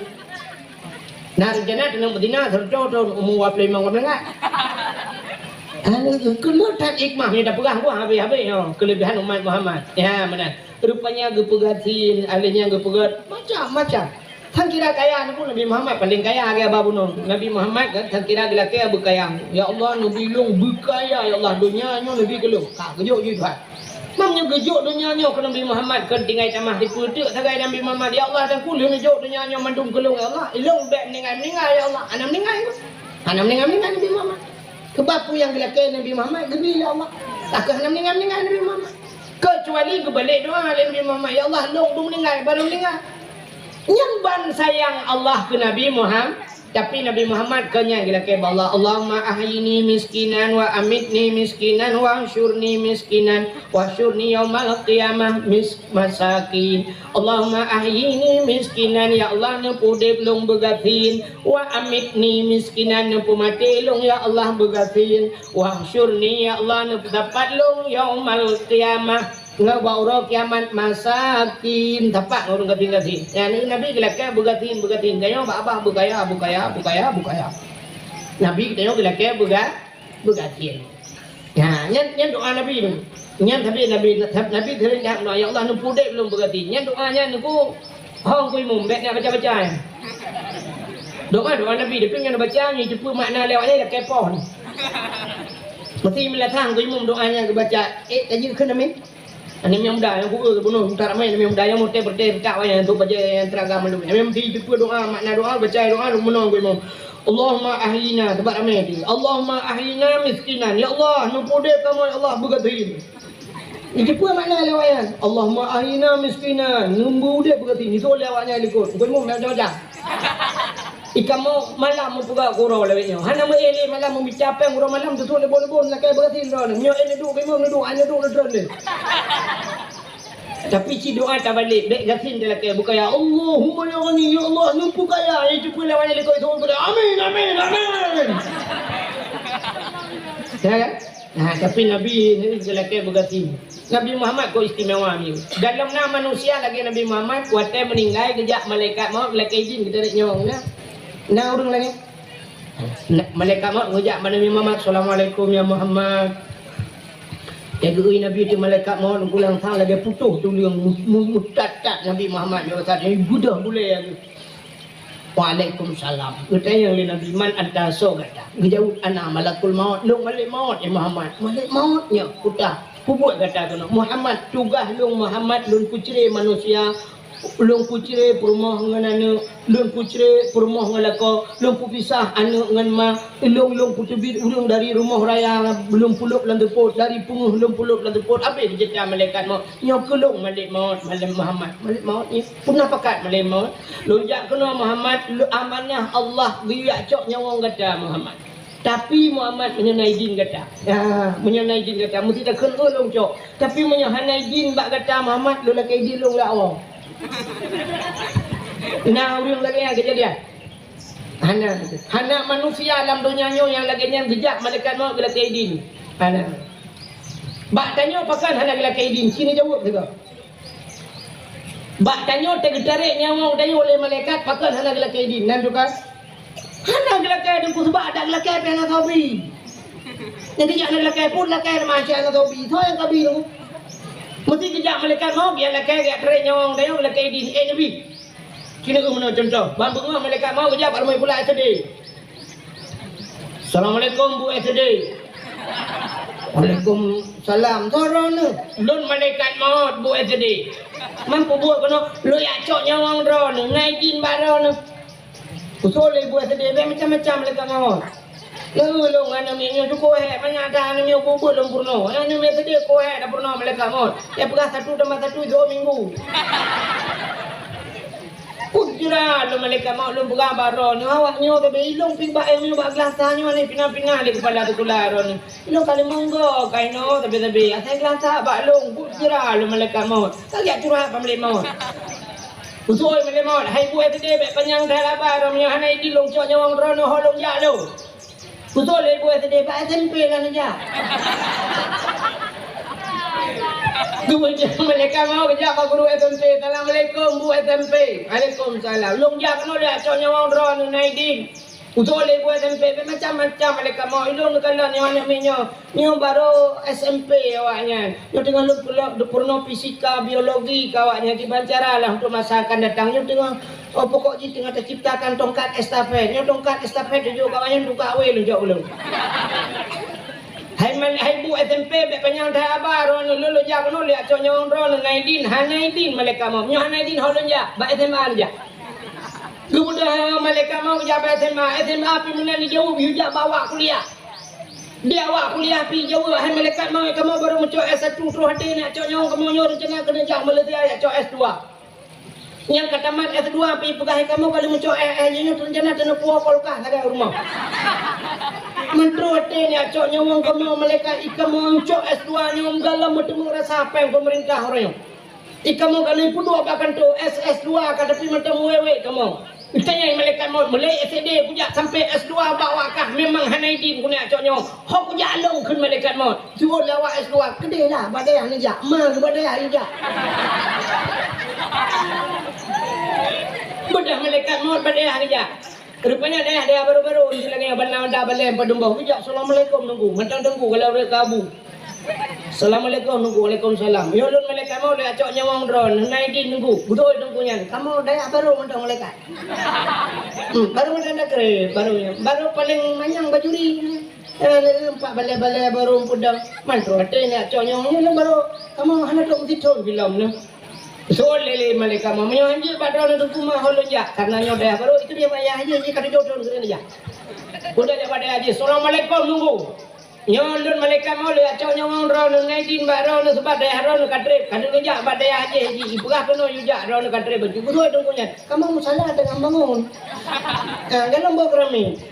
Na rencana teunang beuzina seratus thon umu dua puluh lima ka meuninggai. Keuneuk that hikmah nyang tapeugah buah habéh-habéh nyoe keulebihan umat Muhammad. Ya, meunan. Rupanya geupeugasien, alèh nyan geupeugöt macam-macam. Sang kira kaya nyoe pun Nabi Muhammad paléng kaya lagèe haba bunoe. Nabi Muhammad kan sang kira geulakèe beukaya. "Ya Allah, neubi lôn beukaya, ya Allah, donya nyoe neubi keu lôn." Ka geujok jih Tuhan. Meunyoe geujok donya nyoe keu Nabi Muhammad, keu tinggai tamah dipeuteuk sagai Nabi Muhammad, "Ya Allah, Teungku, lheueh neujok donya nyoe mandum keu lôn, ya Allah. Ilôn bèk meuninggai-meuninggai, ya Allah." Hana meuninggai. Hana meuninggai-meuninggai Nabi Muhammad. Keubab peue nyang geulakèe Nabi Muhammad, geubri lé Allah. Takeuh hana meuninggai-meuninggai Nabi Muhammad. Keucuali geubalek doa lé Nabi Muhammad, "Ya Allah, lôn beuninggai, barô meuninggai." Nyan ban sayang Allah keu Nabi Muhammad. Tapi Nabi Muhammad keu nyan geulakèe bak Allah, "Allahumma ahyini miskinan wa amitni miskinan wa ahsyurni miskinan wa ahsyurni yaumal qiyamah mis-, masakin. Allahumma ahyini miskinan, ya Allah, neupeuudép lôn beugasien, wa amitni miskinan, neupeumaté lôn, ya Allah, beugasien, wa ahsyurni, ya Allah, neupeusapat lôn yaumal qiyamah." Ngon bak uroe kiamat masakin, tapak ngon ureuëng gasien-gasien. Nyan Nabi geulakée beugasien-beugasien. Tanyoe bak babah beukaya, beukaya, beukaya, beukaya. Nabi tanyoe geulakée beuga-, beugasien. Nah, nyan, nyan doa Nabi tu. Nyan tapi Nabi, Nabi sering jak doa, "Ya Allah, neupeudeb lôn beugasien." Nyan doa nyan nungku hong kui mum, bék nak baca-baca nyan. Doa, doa Nabi, tapi nyan baca nyan, jeupeue makna lewat nyan, lakée poh. Mesti meulatang kui mum doa nyan geubaca, eh, tajeuet kheun amin. Aneuk muda nyang kueu bunoe, utak ramé aneuk muda nyang meuté-meuté, utak wayang untuk bajée nyang teuraga mandum. Nyang meusti jeupeue doa, makna doa, baca doa, lôn meunoe geuh imum. Allahumma ahyina, teubat ramé teuh. Allahumma ahyina miskinan. Ya Allah, neupeudeb kamoe, ya Allah, beugasien. Jeupeue makna lé wayang. Allahumma ahyina miskinan, neupeudeb beugasien. Itu lé awaknyan likot. Geuh imum macam-macam. Ikamoe malam meupeugah keu uroe lawét nyoe. Hana meuéh lé malam meubica péng uroe malam tutuek leuboh-leuboh lakée beugasien droeneuh. Nyoe éh neuduek bimong neuduek, hana duek neutrön lé. Tapi ci doa tabalek, bék gasien talakée beukaya. Allahumma ya ghani, ya Allah, neupeukaya. Itu pun lawan likot itu. Amin, amin, amin. Ya kan? Nah, tapi Nabi ni geulakée beugasien. Nabi Muhammad kok istimewa ni. Dalam na manusia lagée Nabi Muhammad, watée meuninggai geujak malaikat maut geulakée idin geutarek nyawöng na. Na ureuëng lagée? Na, malaikat maut geujak bak Nabi Muhammad, "Assalamualaikum ya Muhammad." Ya geuui Nabi teuh malaikat maut geulang sang lagée putôh tuleueng mu-, mu-, mutat-tat Nabi Muhammad nyoe saat nyoe geudoh gulée lagée. "Waalaikumsalam." Geutanyong lé Nabi, "Man anta, soe gata?" Geujaweueb, "Ana malakul maut, lôn malaikat maut, ya Muhammad." "Malaikat maut nyoe, peue ta, peue buet gata keunoe?" "Muhammad, tugaih lôn Muhammad, lôn peucre manusia, lôn peucre peurumoh ngon aneuk, lôn peucre peurumoh ngon lakoe, lôn peupisah aneuk ngon ma, lôn, lôn peuteubiet ureuëng dari rumoh raya, lôn peulob lam teupot, dari peungeuh lôn peulob lam teupot." Habéh geujeuet malaikat maut. "Nyoe keuh lôn malaikat maut, malaikat Muhammad." "Malaikat maut nyoe, peue na pakat malaikat maut?" "Lôn jak keunoe Muhammad, lôn amanah Allah geuyue cok nyawöng gata Muhammad. Tapi Muhammad, meunyoe na idin gata." "Ya, meunyoe na idin gata, meusti takheun lôn cok. Tapi meunyoe hana idin bak gata Muhammad, lôn lakée idin lôn lé Allah." Na ureuëng lagée nyan keujadian? Hana. Hana manusia lam donya nyoe nyang lagée nyan geujak malaikat maut geulakée idin. Hana. Bak tanyoe pakon hana geulakée idin? Ci neujaweueb sigoe. Bak tanyoe teugeutarek nyawöng tanyoe lé malaikat, pakon hana geulakée idin? Nan tukas? Hana geulakée idin, peue sabab dak geulakée pih hana soe bi. Nyang geujak hana geulakée pun lakée meuaséh hana soe bi. Soe nyang ka bi tu? Meusti geujak malaikat maut, geujak lakée, geujak tarek nyawöng tanyoe geulakée idin. Eh, Nabi. Keuneuk meunoe cuntoh, ban beungoh malaikat maut geujak bak rumoh pula S D. "Assalamualaikum, Bu S D." "Waalaikumsalam. Soe droeneuh?" "Lôn malaikat maut, Bu S D." "Man peubuet keunoe?" "Lôn jak cok nyawöng droeneuh, na idin bak droeneuh." "Peue soe lé Bu S D, bék macam-macam malaikat maut." "Lôn, lôn aneuk miet nyoe cukup hék, manyak that aneuk miet ubit-ubit lôn peurunoe. Aneuk miet S D kuat hék tapeurunoe malaikat maut. Nyang peugah satu tambah satu dua minggu." Peue jira lôn malaikat maut lôn peugah bak droeneuh, awak nyoe sabe ilong pih bak ilong bak geulasa nyoe lé pina-pina lé keupala sikula droeneuh. Ilong ka lheueh monggo kainoe sabe-sabe, asai geulasa bak lôn, peue jira lôn malaikat maut. Ka geujak curhat bak malaikat maut. Usoe malaikat maut, "Hai Bu S D, bék panyang that haba droeneuh, hana idin lôn cok nyawöng droeneuh, ho lôn jak lôn." Usoe lé Bu S D, bak S M P lah neujak. Keumudian malaikat maut geujak bak guru S M P, "Assalamualaikum, Bu S M P." "Waalaikumsalam." "Lôn jak keunoe lé cok nyawöng droeneuh na idin." Usoe lé Bu S M P, macam-macam malaikat maut. Ilong neukalon nyoe aneuk miet nyoe. Nyoe barô S M P awaknyan. Nyoe teungoh lôn peulo-, peurunoe fisika, biologi keu awaknyan kiban cara lah untuk masa akan datang. Nyoe teungoh, oh, pokok jih teungoh taciptakan tongkat estafet. Nyoe tongkat estafet tujoh awaknyan tukak wé lôn cok ulôn. Hai man-, hai Bu S M P, bék panyang that haba droeneuh, lôn lôn jak keunoe lé cok nyawöng droeneuh na idin, hana idin malaikat maut. Nyoe hana idin ho lôn jak, bak S M A lôn jak. Geubeudôh malaikat maut jak bak S M A, S M A pih meunan jijaweueb, yue jak bak awak kuliah. Di awak kuliah pih jaweueb, "Hai malaikat maut, kamoe barô meucok S satu, troh até neujak cok nyawöng kamoe nyoe, reuncana keuneuk jak Malaysia jak cok S dua." Nyang ka tamat S dua pih peugah, "Hai kamoe ka lheueh meucok S, S nyoe reuncana keuneuk puwoe kulkas lagée rumoh." "Meutroh até neujak cok nyawöng kamoe malaikat, ikamoe cok S dua nyoe meugalom meuteumé rasa péng peumeurintah uroe nyoe." Ikamoe ka lheueh peuduek bak kantô S S dua ka, tapi mantong meuwét-wét kamoe. Tanyong malaikat maut, mulai S D kujak sampai S dua bak wakah memang hana idin keuneuk cok nyoe. Ho kujak lôn kheun malaikat maut. Suruh lé awak S dua, keudeh lah bak dayah neujak. Ma keu bak dayah neujak. Beudôh malaikat maut bak dayah neujak. Rupanya dayah-dayah barô-barô di lagèe nyan, bana da balèe padum boh. Bijak, "Assalamualaikum, Teungku." Mantong Teungku kalau ureueng ka abu. "Assalamualaikum, Teungku." "Waalaikumsalam." "Nyoe lôn malaikat maut, lôn jak cok nyawöng droeneuh, hana idin, Teungku." Beutôi Teungku nyan. "Kamoe dayah barô mantong malaikat." Hmm, barô mantong da kreb, barô nyan. Barô paleng manyang bajuri. Eh, lé empat balèe-balèe barô peudong. Mantong até nyak cok nyawöng nyoe lôn barô. Kamoe hana trok meusitrön film nyoe. Seuôt lé, lé malaikat maut, "Meunyoe hanjeuet bak droeneuh Teungku, ma ho lôn jak, karena nyoe dayah barô, itu dia payah aja, jih ka tujoh thon keuneuk jak." Udah jak bak dayah jih, "Assalamualaikum, Teungku. Nyoe lôn malaikat maut, lôn jak cok nyawöng droeneuh, hana idin bak droeneuh, sabab dayah droeneuh ka treb, ka lôn jak bak dayah jih, jih, jipeugah keunoe yue jak, droeneuh ka treb." Beutôi Teungku nyan, "Kamoe musala teungoh bangun." Ka, dalam boh keramik.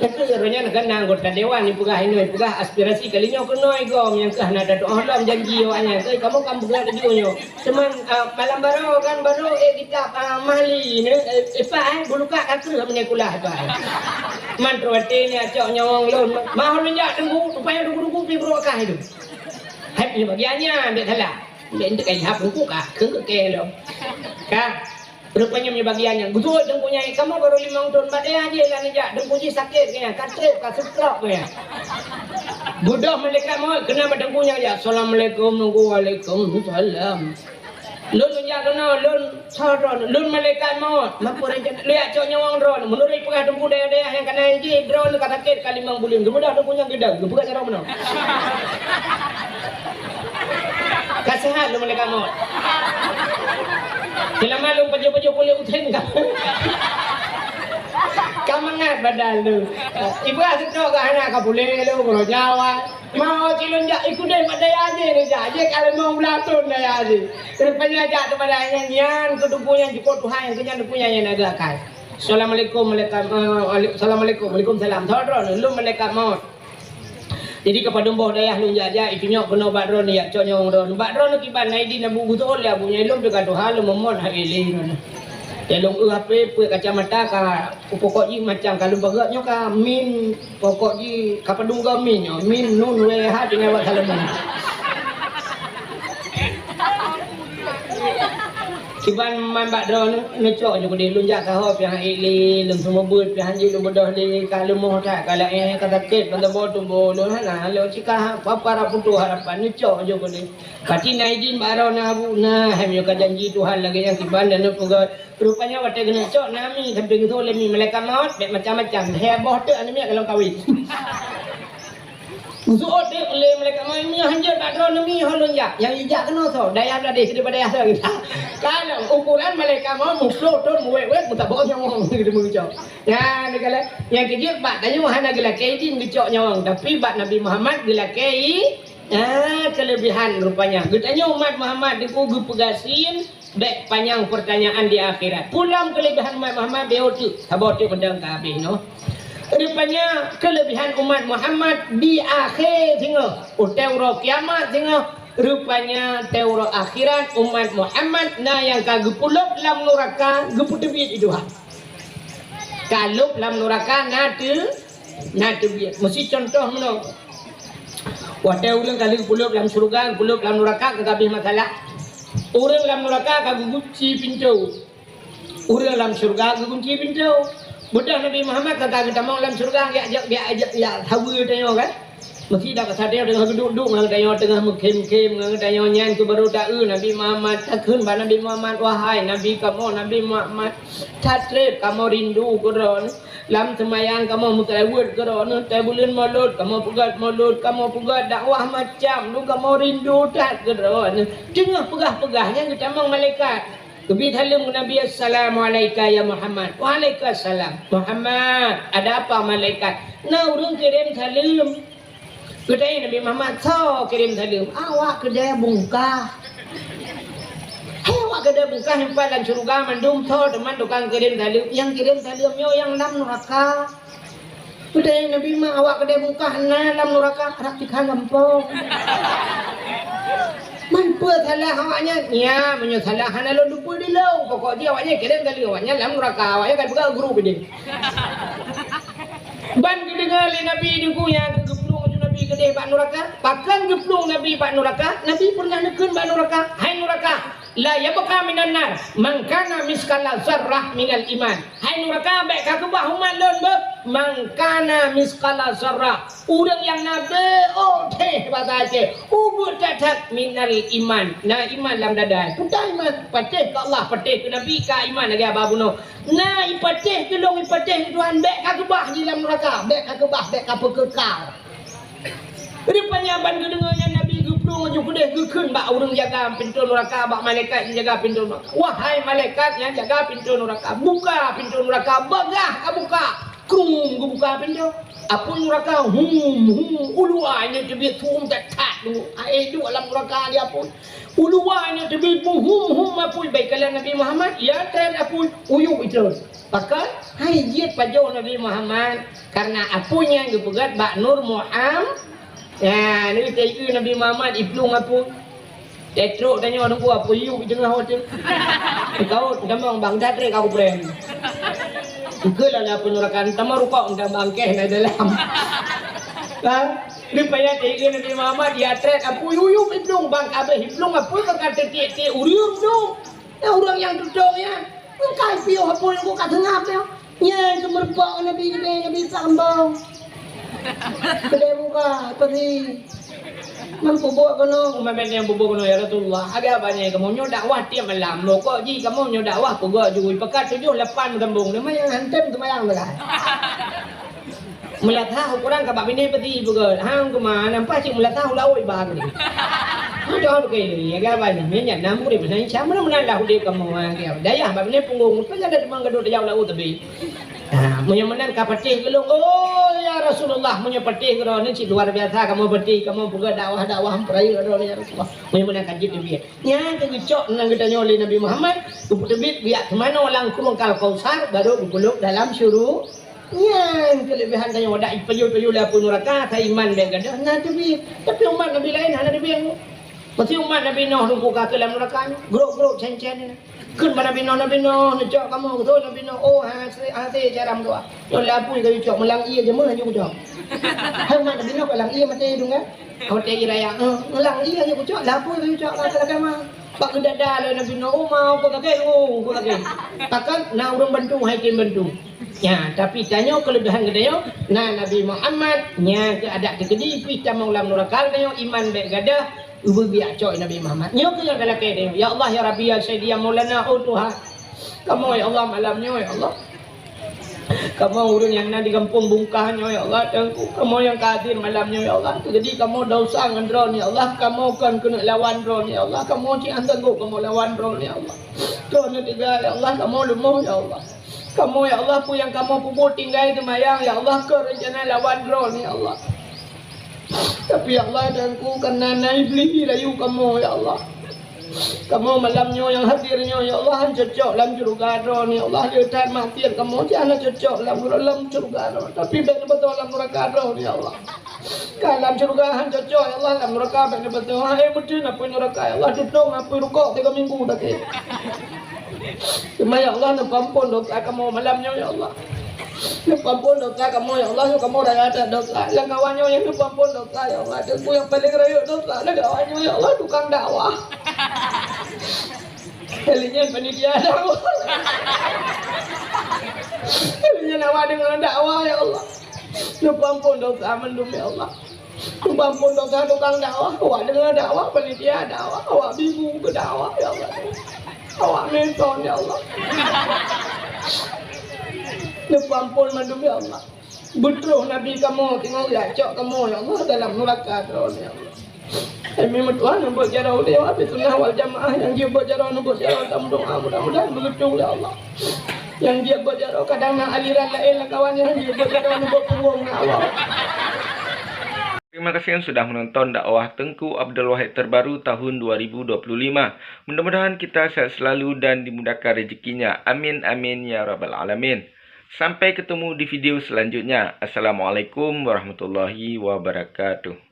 Itu roh nyan kan anggota dewan, ipeugah inoe, ipeugah aspirasi kali nyoe keunoe gom, nyang keuh hana tatu'oh lom janji awak nyan. Keu kamoe kan peugah laju nyoe. Cuman, ah, malam baroe kan baru, eh, kitab, ah, Mahli ni, eh, eh, Pak, eh, buluka ka kreueh meunyoe kulah, Pak. Man troh até ni acok nyawöng lôn. Maho lôn jak Teungku, rupanya Teungku-Teungku pi beurokah itu. Hai punya bagian nyan, bèk salah. Bèk enteuk kai hap Teungku ka, keu keu lom. Ka. Rupanya meunyoe bagian nyan, "Beutôi Teungku nyan, kamoe barô limong thon bak dayah jih lah neujak, Teungku jih sakét nyan, ka treb, ka stroke nyan." Beudôh malaikat maut, keunan bak Teungku nyan jak, "Assalamualaikum, Teungku." "Waalaikumsalam." "Lôn neujak keunoe, lôn soe droeneuh?" "Lôn malaikat maut." "Mapeue rencana?" "Lôn jak cok nyawöng droeneuh." Meunurot peugah Teungku dayah-dayah nyang ka na jih, droeneuh ka sakét, ka limong buleuen. Geubeudôh Teungku nyan geudong, geupeugah carông meunoe. Ka seuhat lôn malaikat maut. Seulama lôn pajoh-pajoh kulét usen ka. Ka mangat badan lôn. Ibrah seutôt ka hana ka puléh lôn, uroe nyawa. Mau cilôn jak ikut deh pada aja ni jak. Aja kalau mau ulah tun daya aja. Rupanya jak tu pada nyan, nyan keu Teungku nyan jukôt Tuhan nyang keu nyan Teungku nyan nyang agak akai. Assalamualaikum, malaikat, eh, assalamualaikum, waalaikumsalam. Saudara, lôn malaikat maut. Jadi keupadum boh dayah lôn jak-jak, itunyok keunoe bak droeneuh, jak cok nyawöng droeneuh. Bak droeneuh kiban, na idin Abu Gusol, ya Abu, nyan lôn teuka tuha, lôn meumot hak ilée droeneuh. Ya lôn eu H P, peuet kacamata ka, pokok jih macam ka lôn peugah nyoe ka min, pokok jih ka padum goe min nyoe, min nun weh ha tinggai bak saleuem. Kiban man bak droeneuh, neucok ju keudeh lôn jak saho piah ék lé, lôn seumeubeuet piah hanjeuet lôn beudôh lé, ka leumoh that, ka laén ka sakét, ban teubo tuboh lôn hana lôn cika, apa-apa rap putôh harapan, neucok ju keudeh. Pati na idin bak droeneuh Abu, na, hai meunyoe ka janji Tuhan lagèe nyang kiban dan neupeugah. Rupanya watèe keuneuk cok na mi, sampéng geusoe lé mi, malaikat maut, bèk macam-macam, lhèe boh teuk aneuk miet ka lôn kawin. Geusuot teuk lé malaikat maut, "Meunyoe hanjeuet bak droeneuh mi ho lôn jak." "Nyang jijak keunoe soe? Dayah Bladeh daripada dayah soe?" Kalau ukuran malaikat maut muplôh thon muwèt-wèt meutabok nyawöng geuteumeung cok. Nyan dikalon nyang keujeuet bak tanyoe hana geulakèe idin geucok nyawöng, tapi bak Nabi Muhammad geulakèe i-, ah, keuleubehan rupanya. Geutanyoe umat Muhammad Teungku geupeugasien, bèk panyang peurtanyaan di akhirat. Peue lom keuleubehan umat Muhammad, beuteuk, saboh teuk peudong ka habéh nyoe. Rupanya keuleubehan umat Muhammad di akhé singoh, watèe uroe kiamat singoh, rupanya watèe uroe akhirat umat Muhammad na nyang ka geupulop lam nuraka, geupeuteubiet di tuha. Ka lop lam nuraka na teu-, na teubiet. Meusi contoh meunoe. Watèe ureueng ka lheueh pulop lam syeuruga, pulop lam nuraka ka habéh masalah. Ureueng lam nuraka ka geugunci pintoe. Ureueng lam syeuruga geugunci pintoe. Beudôh Nabi Muhammad ka, ka geutamong lam syeuruga, jak, jak, jak, jak, jak saweue tanyoe kan. Meusi dak saténg teungoh geuduek-duek ngon tanyoe, teungoh meukhém-khém ngon tanyoe, nyan keuh barô taeu Nabi Muhammad. Takheun bak Nabi Muhammad, "Wahai Nabi kamoe, Nabi Muhammad, that treb kamoe rindu keu droeneuh. Lam seumayang kamoe meuseulaweuet keu droeneuh, watèe buleuen Molot kamoe peugöt Molot, kamoe peugöt dakwah macam dum, kamoe rindu that keu droeneuh." Teungoh peugah-peugah nyan geutamong malaikat. Geubri saleuem keu Nabi, "Assalamualaika ya Muhammad." "Waalaikumsalam." "Muhammad, ada apa malaikat?" "Na ureueng kirém saleuem." Geutanyong Nabi Muhammad, "Soe kirém saleuem?" "Awak keudè bungkah." "Hai awak keudè bungkah nyang pat lam syeuruga mandum, soe teuma tukang kirém saleuem?" "Nyang kirém saleuem nyoe nyang lam nuraka." Peue Nabi ma awak keudeh bukah na lam nuraka, rab tikhan gampông. Man peue salah awaknyan? Nya, meunyoe salah hana lôn teupeue di lôn. Pokok jih awaknyan kirém kali awaknyan lam nuraka, awaknyan ka peugah guru keudeh. Ban geudeungoe lé Nabi deungon nyan geuplueng laju Nabi keudeh bak nuraka. Pakon geuplueng Nabi bak nuraka? Nabi pernah neukheun bak nuraka, "Hai nuraka, la yabqa minan nar man kana miskala zarrah minal iman." Hai nuraka, bèk ka keubah umat lôn beuh, man kana miskala zarrah. Ureueng nyang na beuh, oh, teh basa Aceh, ubeut that-that minal iman. Na iman lam dada. Peue iman? Patéh keu Allah, patéh keu Nabi, ka iman lagèe haba bunoe. Na ipatéh keu lôn, ipatéh keu Tuhan, bèk ka keubah di lam nuraka, bèk ka keubah, bèk ka peukeukai. Rupanya ban geudeungoe nyan Nabi geuplueng laju keudeh geukheun bak ureueng jaga pintoe nuraka, bak malaikat nyang jaga pintoe nuraka. "Wahai malaikat nyang jaga pintoe nuraka, buka pintoe nuraka, bagah ka buka." Krum geubuka pintoe. Apui nuraka, hum, hum, uluwa nyan teubiet hum that-that. Hai duek lam nuraka di apui. Uluwa nyan teubiet hum, hum apui. Bèk kalon Nabi Muhammad, ya trép apui, uyup itrön. Pakon? Hai jeuet pajoh Nabi Muhammad. Karena apui nyan geupeugöt bak Nur Muhammad. Ya, Nabi teuieu Nabi Muhammad iplueng apui. Teutrok tanyoe nunggu apui yub di teungoh watèe. Teukaot tamong bang that trép ka kuprem. Ukeue lah apui nuraka tamong rukok tamong keh na dalam. Ha? Rupanya teuieu Nabi Muhammad ya trép apui yub iplueng bang ka abéh iplueng apui bang ka tiek-tiek ureueng dum. Ya ureueng nyang tutong ya. Engkai piôh apui ku ka seungab nyoe. Nyan keuh meureumpok Nabi keudeh, Nabi sambông. Keudeh buka, peusi. Man peubuet keunoe, umat bèk nyang peubuet keunoe, "Ya Rasulullah, agak banyak kamoe nyoe dakwah tiep malam. Mokok jih kamoe nyoe dakwah peugöt jui, peugöt tujoh lapan meusambông. Nama nyang hantem seumayang lagèe?" Meulatha ukoran ka bak binéh peuti peugöt. Hang keumah nampak cit meulatha u laôt iba geuh. Hang jaweueb keu ini, ya, gaba ini. Minyak nam urip meunan, insya Allah meunan lah udép kamoe, ha, keu dayah bak binéh punggong, kan ada teuma gadôh tajak u laôt teubi. Ha, meunyoe meunan ka patéh keu lôn, "Oh, ya Rasulullah, meunyoe patéh keu droeneuh cit luar biasa kamoe patéh, kamoe peugöt dakwah-dakwah peurayeuk droeneuh, ya Rasulullah." Meunyoe meunan ka jeuet teubiet. Nyan keuh geucok nan geutanyoe lé Nabi Muhammad, geupeuteubiet geujak teumanoe lam krueng Al Kausar, barô geupeulhok dalam syuru-, Nyan keuleubehan tanyoe, dak ipajoh-pajoh lé apui nuraka, asai iman bèk gadôh, na teubiet. Tapi umat Nabi laén hana teubiet. Meusti umat Nabi Nuh teungku ka keu lam nuraka nyoe, grok-grok cen-cen nyan. Kheun bak Nabi Nuh, "Nabi Nuh, neucok kamoe," kheun Nabi Nuh, "Oh, hase, hase cara meudoa. Nyoe lé apui kayue cok, meulang ié jeuet meuh laju kucok." Hai umat Nabi Nuh, ka lam ié maté dum kan? Watèe ié raya, eh, meulang ié laju kucok, lé apui kayue cok, ka keu agama. Bak geudada lé Nabi Nuh, "Oh, ma, uku sakét, oh, uku sakét." Takkan na ureueng bantu, hai tem bantu. Ya, tapi tanyoe keuleubehan geutanyoe na Nabi Muhammad, nyan keuh adak teukeudi pih tamong lam nuraka tanyoe iman bèk gadôh, ubeubiak cok Nabi Muhammad. Nyoe keuh nyang talakèe tanyoe, "Ya Allah, ya Rabbi, ya Sayyidi, ya Maulana, oh Tuhan, kamoe ya Allah malam nyoe ya Allah. Kamoe ureueng nyang na di gampông Bungkah nyoe ya Allah, Teungku, kamoe nyang ka hadir malam nyoe ya Allah. Teukeudi kamoe desya ngon droeneuh ya Allah, kamoe kon keuneuk lawan droeneuh ya Allah, kamoe cit hana sanggob kamoe lawan droeneuh ya Allah. Droeneuh teuga ya Allah, kamoe leumoh ya Allah." Kamoe, ya Allah, peue nyang kamoe peubuet tinggai seumayang, ya Allah, kon reuncana lawan droeneuh, ya Allah. Tapi, ya Allah, Teungku, kareuna na Iblih rayu kamoe, ya Allah. Kamoe malam nyoe nyang hadir nyoe, ya Allah, han cocok lam syeuruga droeneuh, ya Allah. Le that maksiet kamoe, cit hana cocok lam, lam syeuruga droeneuh. Tapi bèk neubeutôi lam nuraka droeneuh, ya Allah. Ka lam syeuruga han cocok, ya Allah, lam nuraka bèk neubeutôi. Hai, meuteun apui nuraka, ya Allah, tutong apui rukok tiga minggu sakét. Teuma, ya Allah, neupeuampôn desya kamoe malam nyoe, ya Allah. Neupeuampôn desya kamoe, ya Allah, nyoe kamoe raya that desya. Lam kawan nyoe nyang neupeuampôn desya, ya Allah. Teungku nyang paleng rayeuk desya lam kawan nyoe, ya Allah, tukang dakwah. Kali nyan panitia dakwah. Kali nyan awak deungoe dakwah, ya Allah. Neupeuampôn desya mandum, ya Allah. Neupeuampôn desya tukang dakwah, awak deungoe dakwah, panitia dakwah, awak bingung keu dakwah, ya Allah. Awak meuson, ya Allah. Neupeuampôn mandum, ya Allah. Beutroh Nabi kamoe teungoh jak cok kamoe, ya Allah, dalam nuraka droeneuh, ya Allah. Kami meutuah neubeuet jaroe udeb ahli sunnah wal jamaah nyang jeuet beuet jaroe neubeuet jaroe tameudoa mudah-mudahan beugeutong lé Allah. Nyang jeuet beuet jaroe kadang na aliran laén lam kawan nyang jeuet beuet jaroe neubeuet punggong na Allah. Terima kasih yang sudah menonton dakwah Teungku Abdul Wahid terbaru tahun dua ribu dua puluh lima. Mudah-mudahan kita sehat selalu dan dimudahkan rezekinya. Amin, amin, ya rabbal alamin. Sampai ketemu di video selanjutnya. Assalamualaikum warahmatullahi wabarakatuh.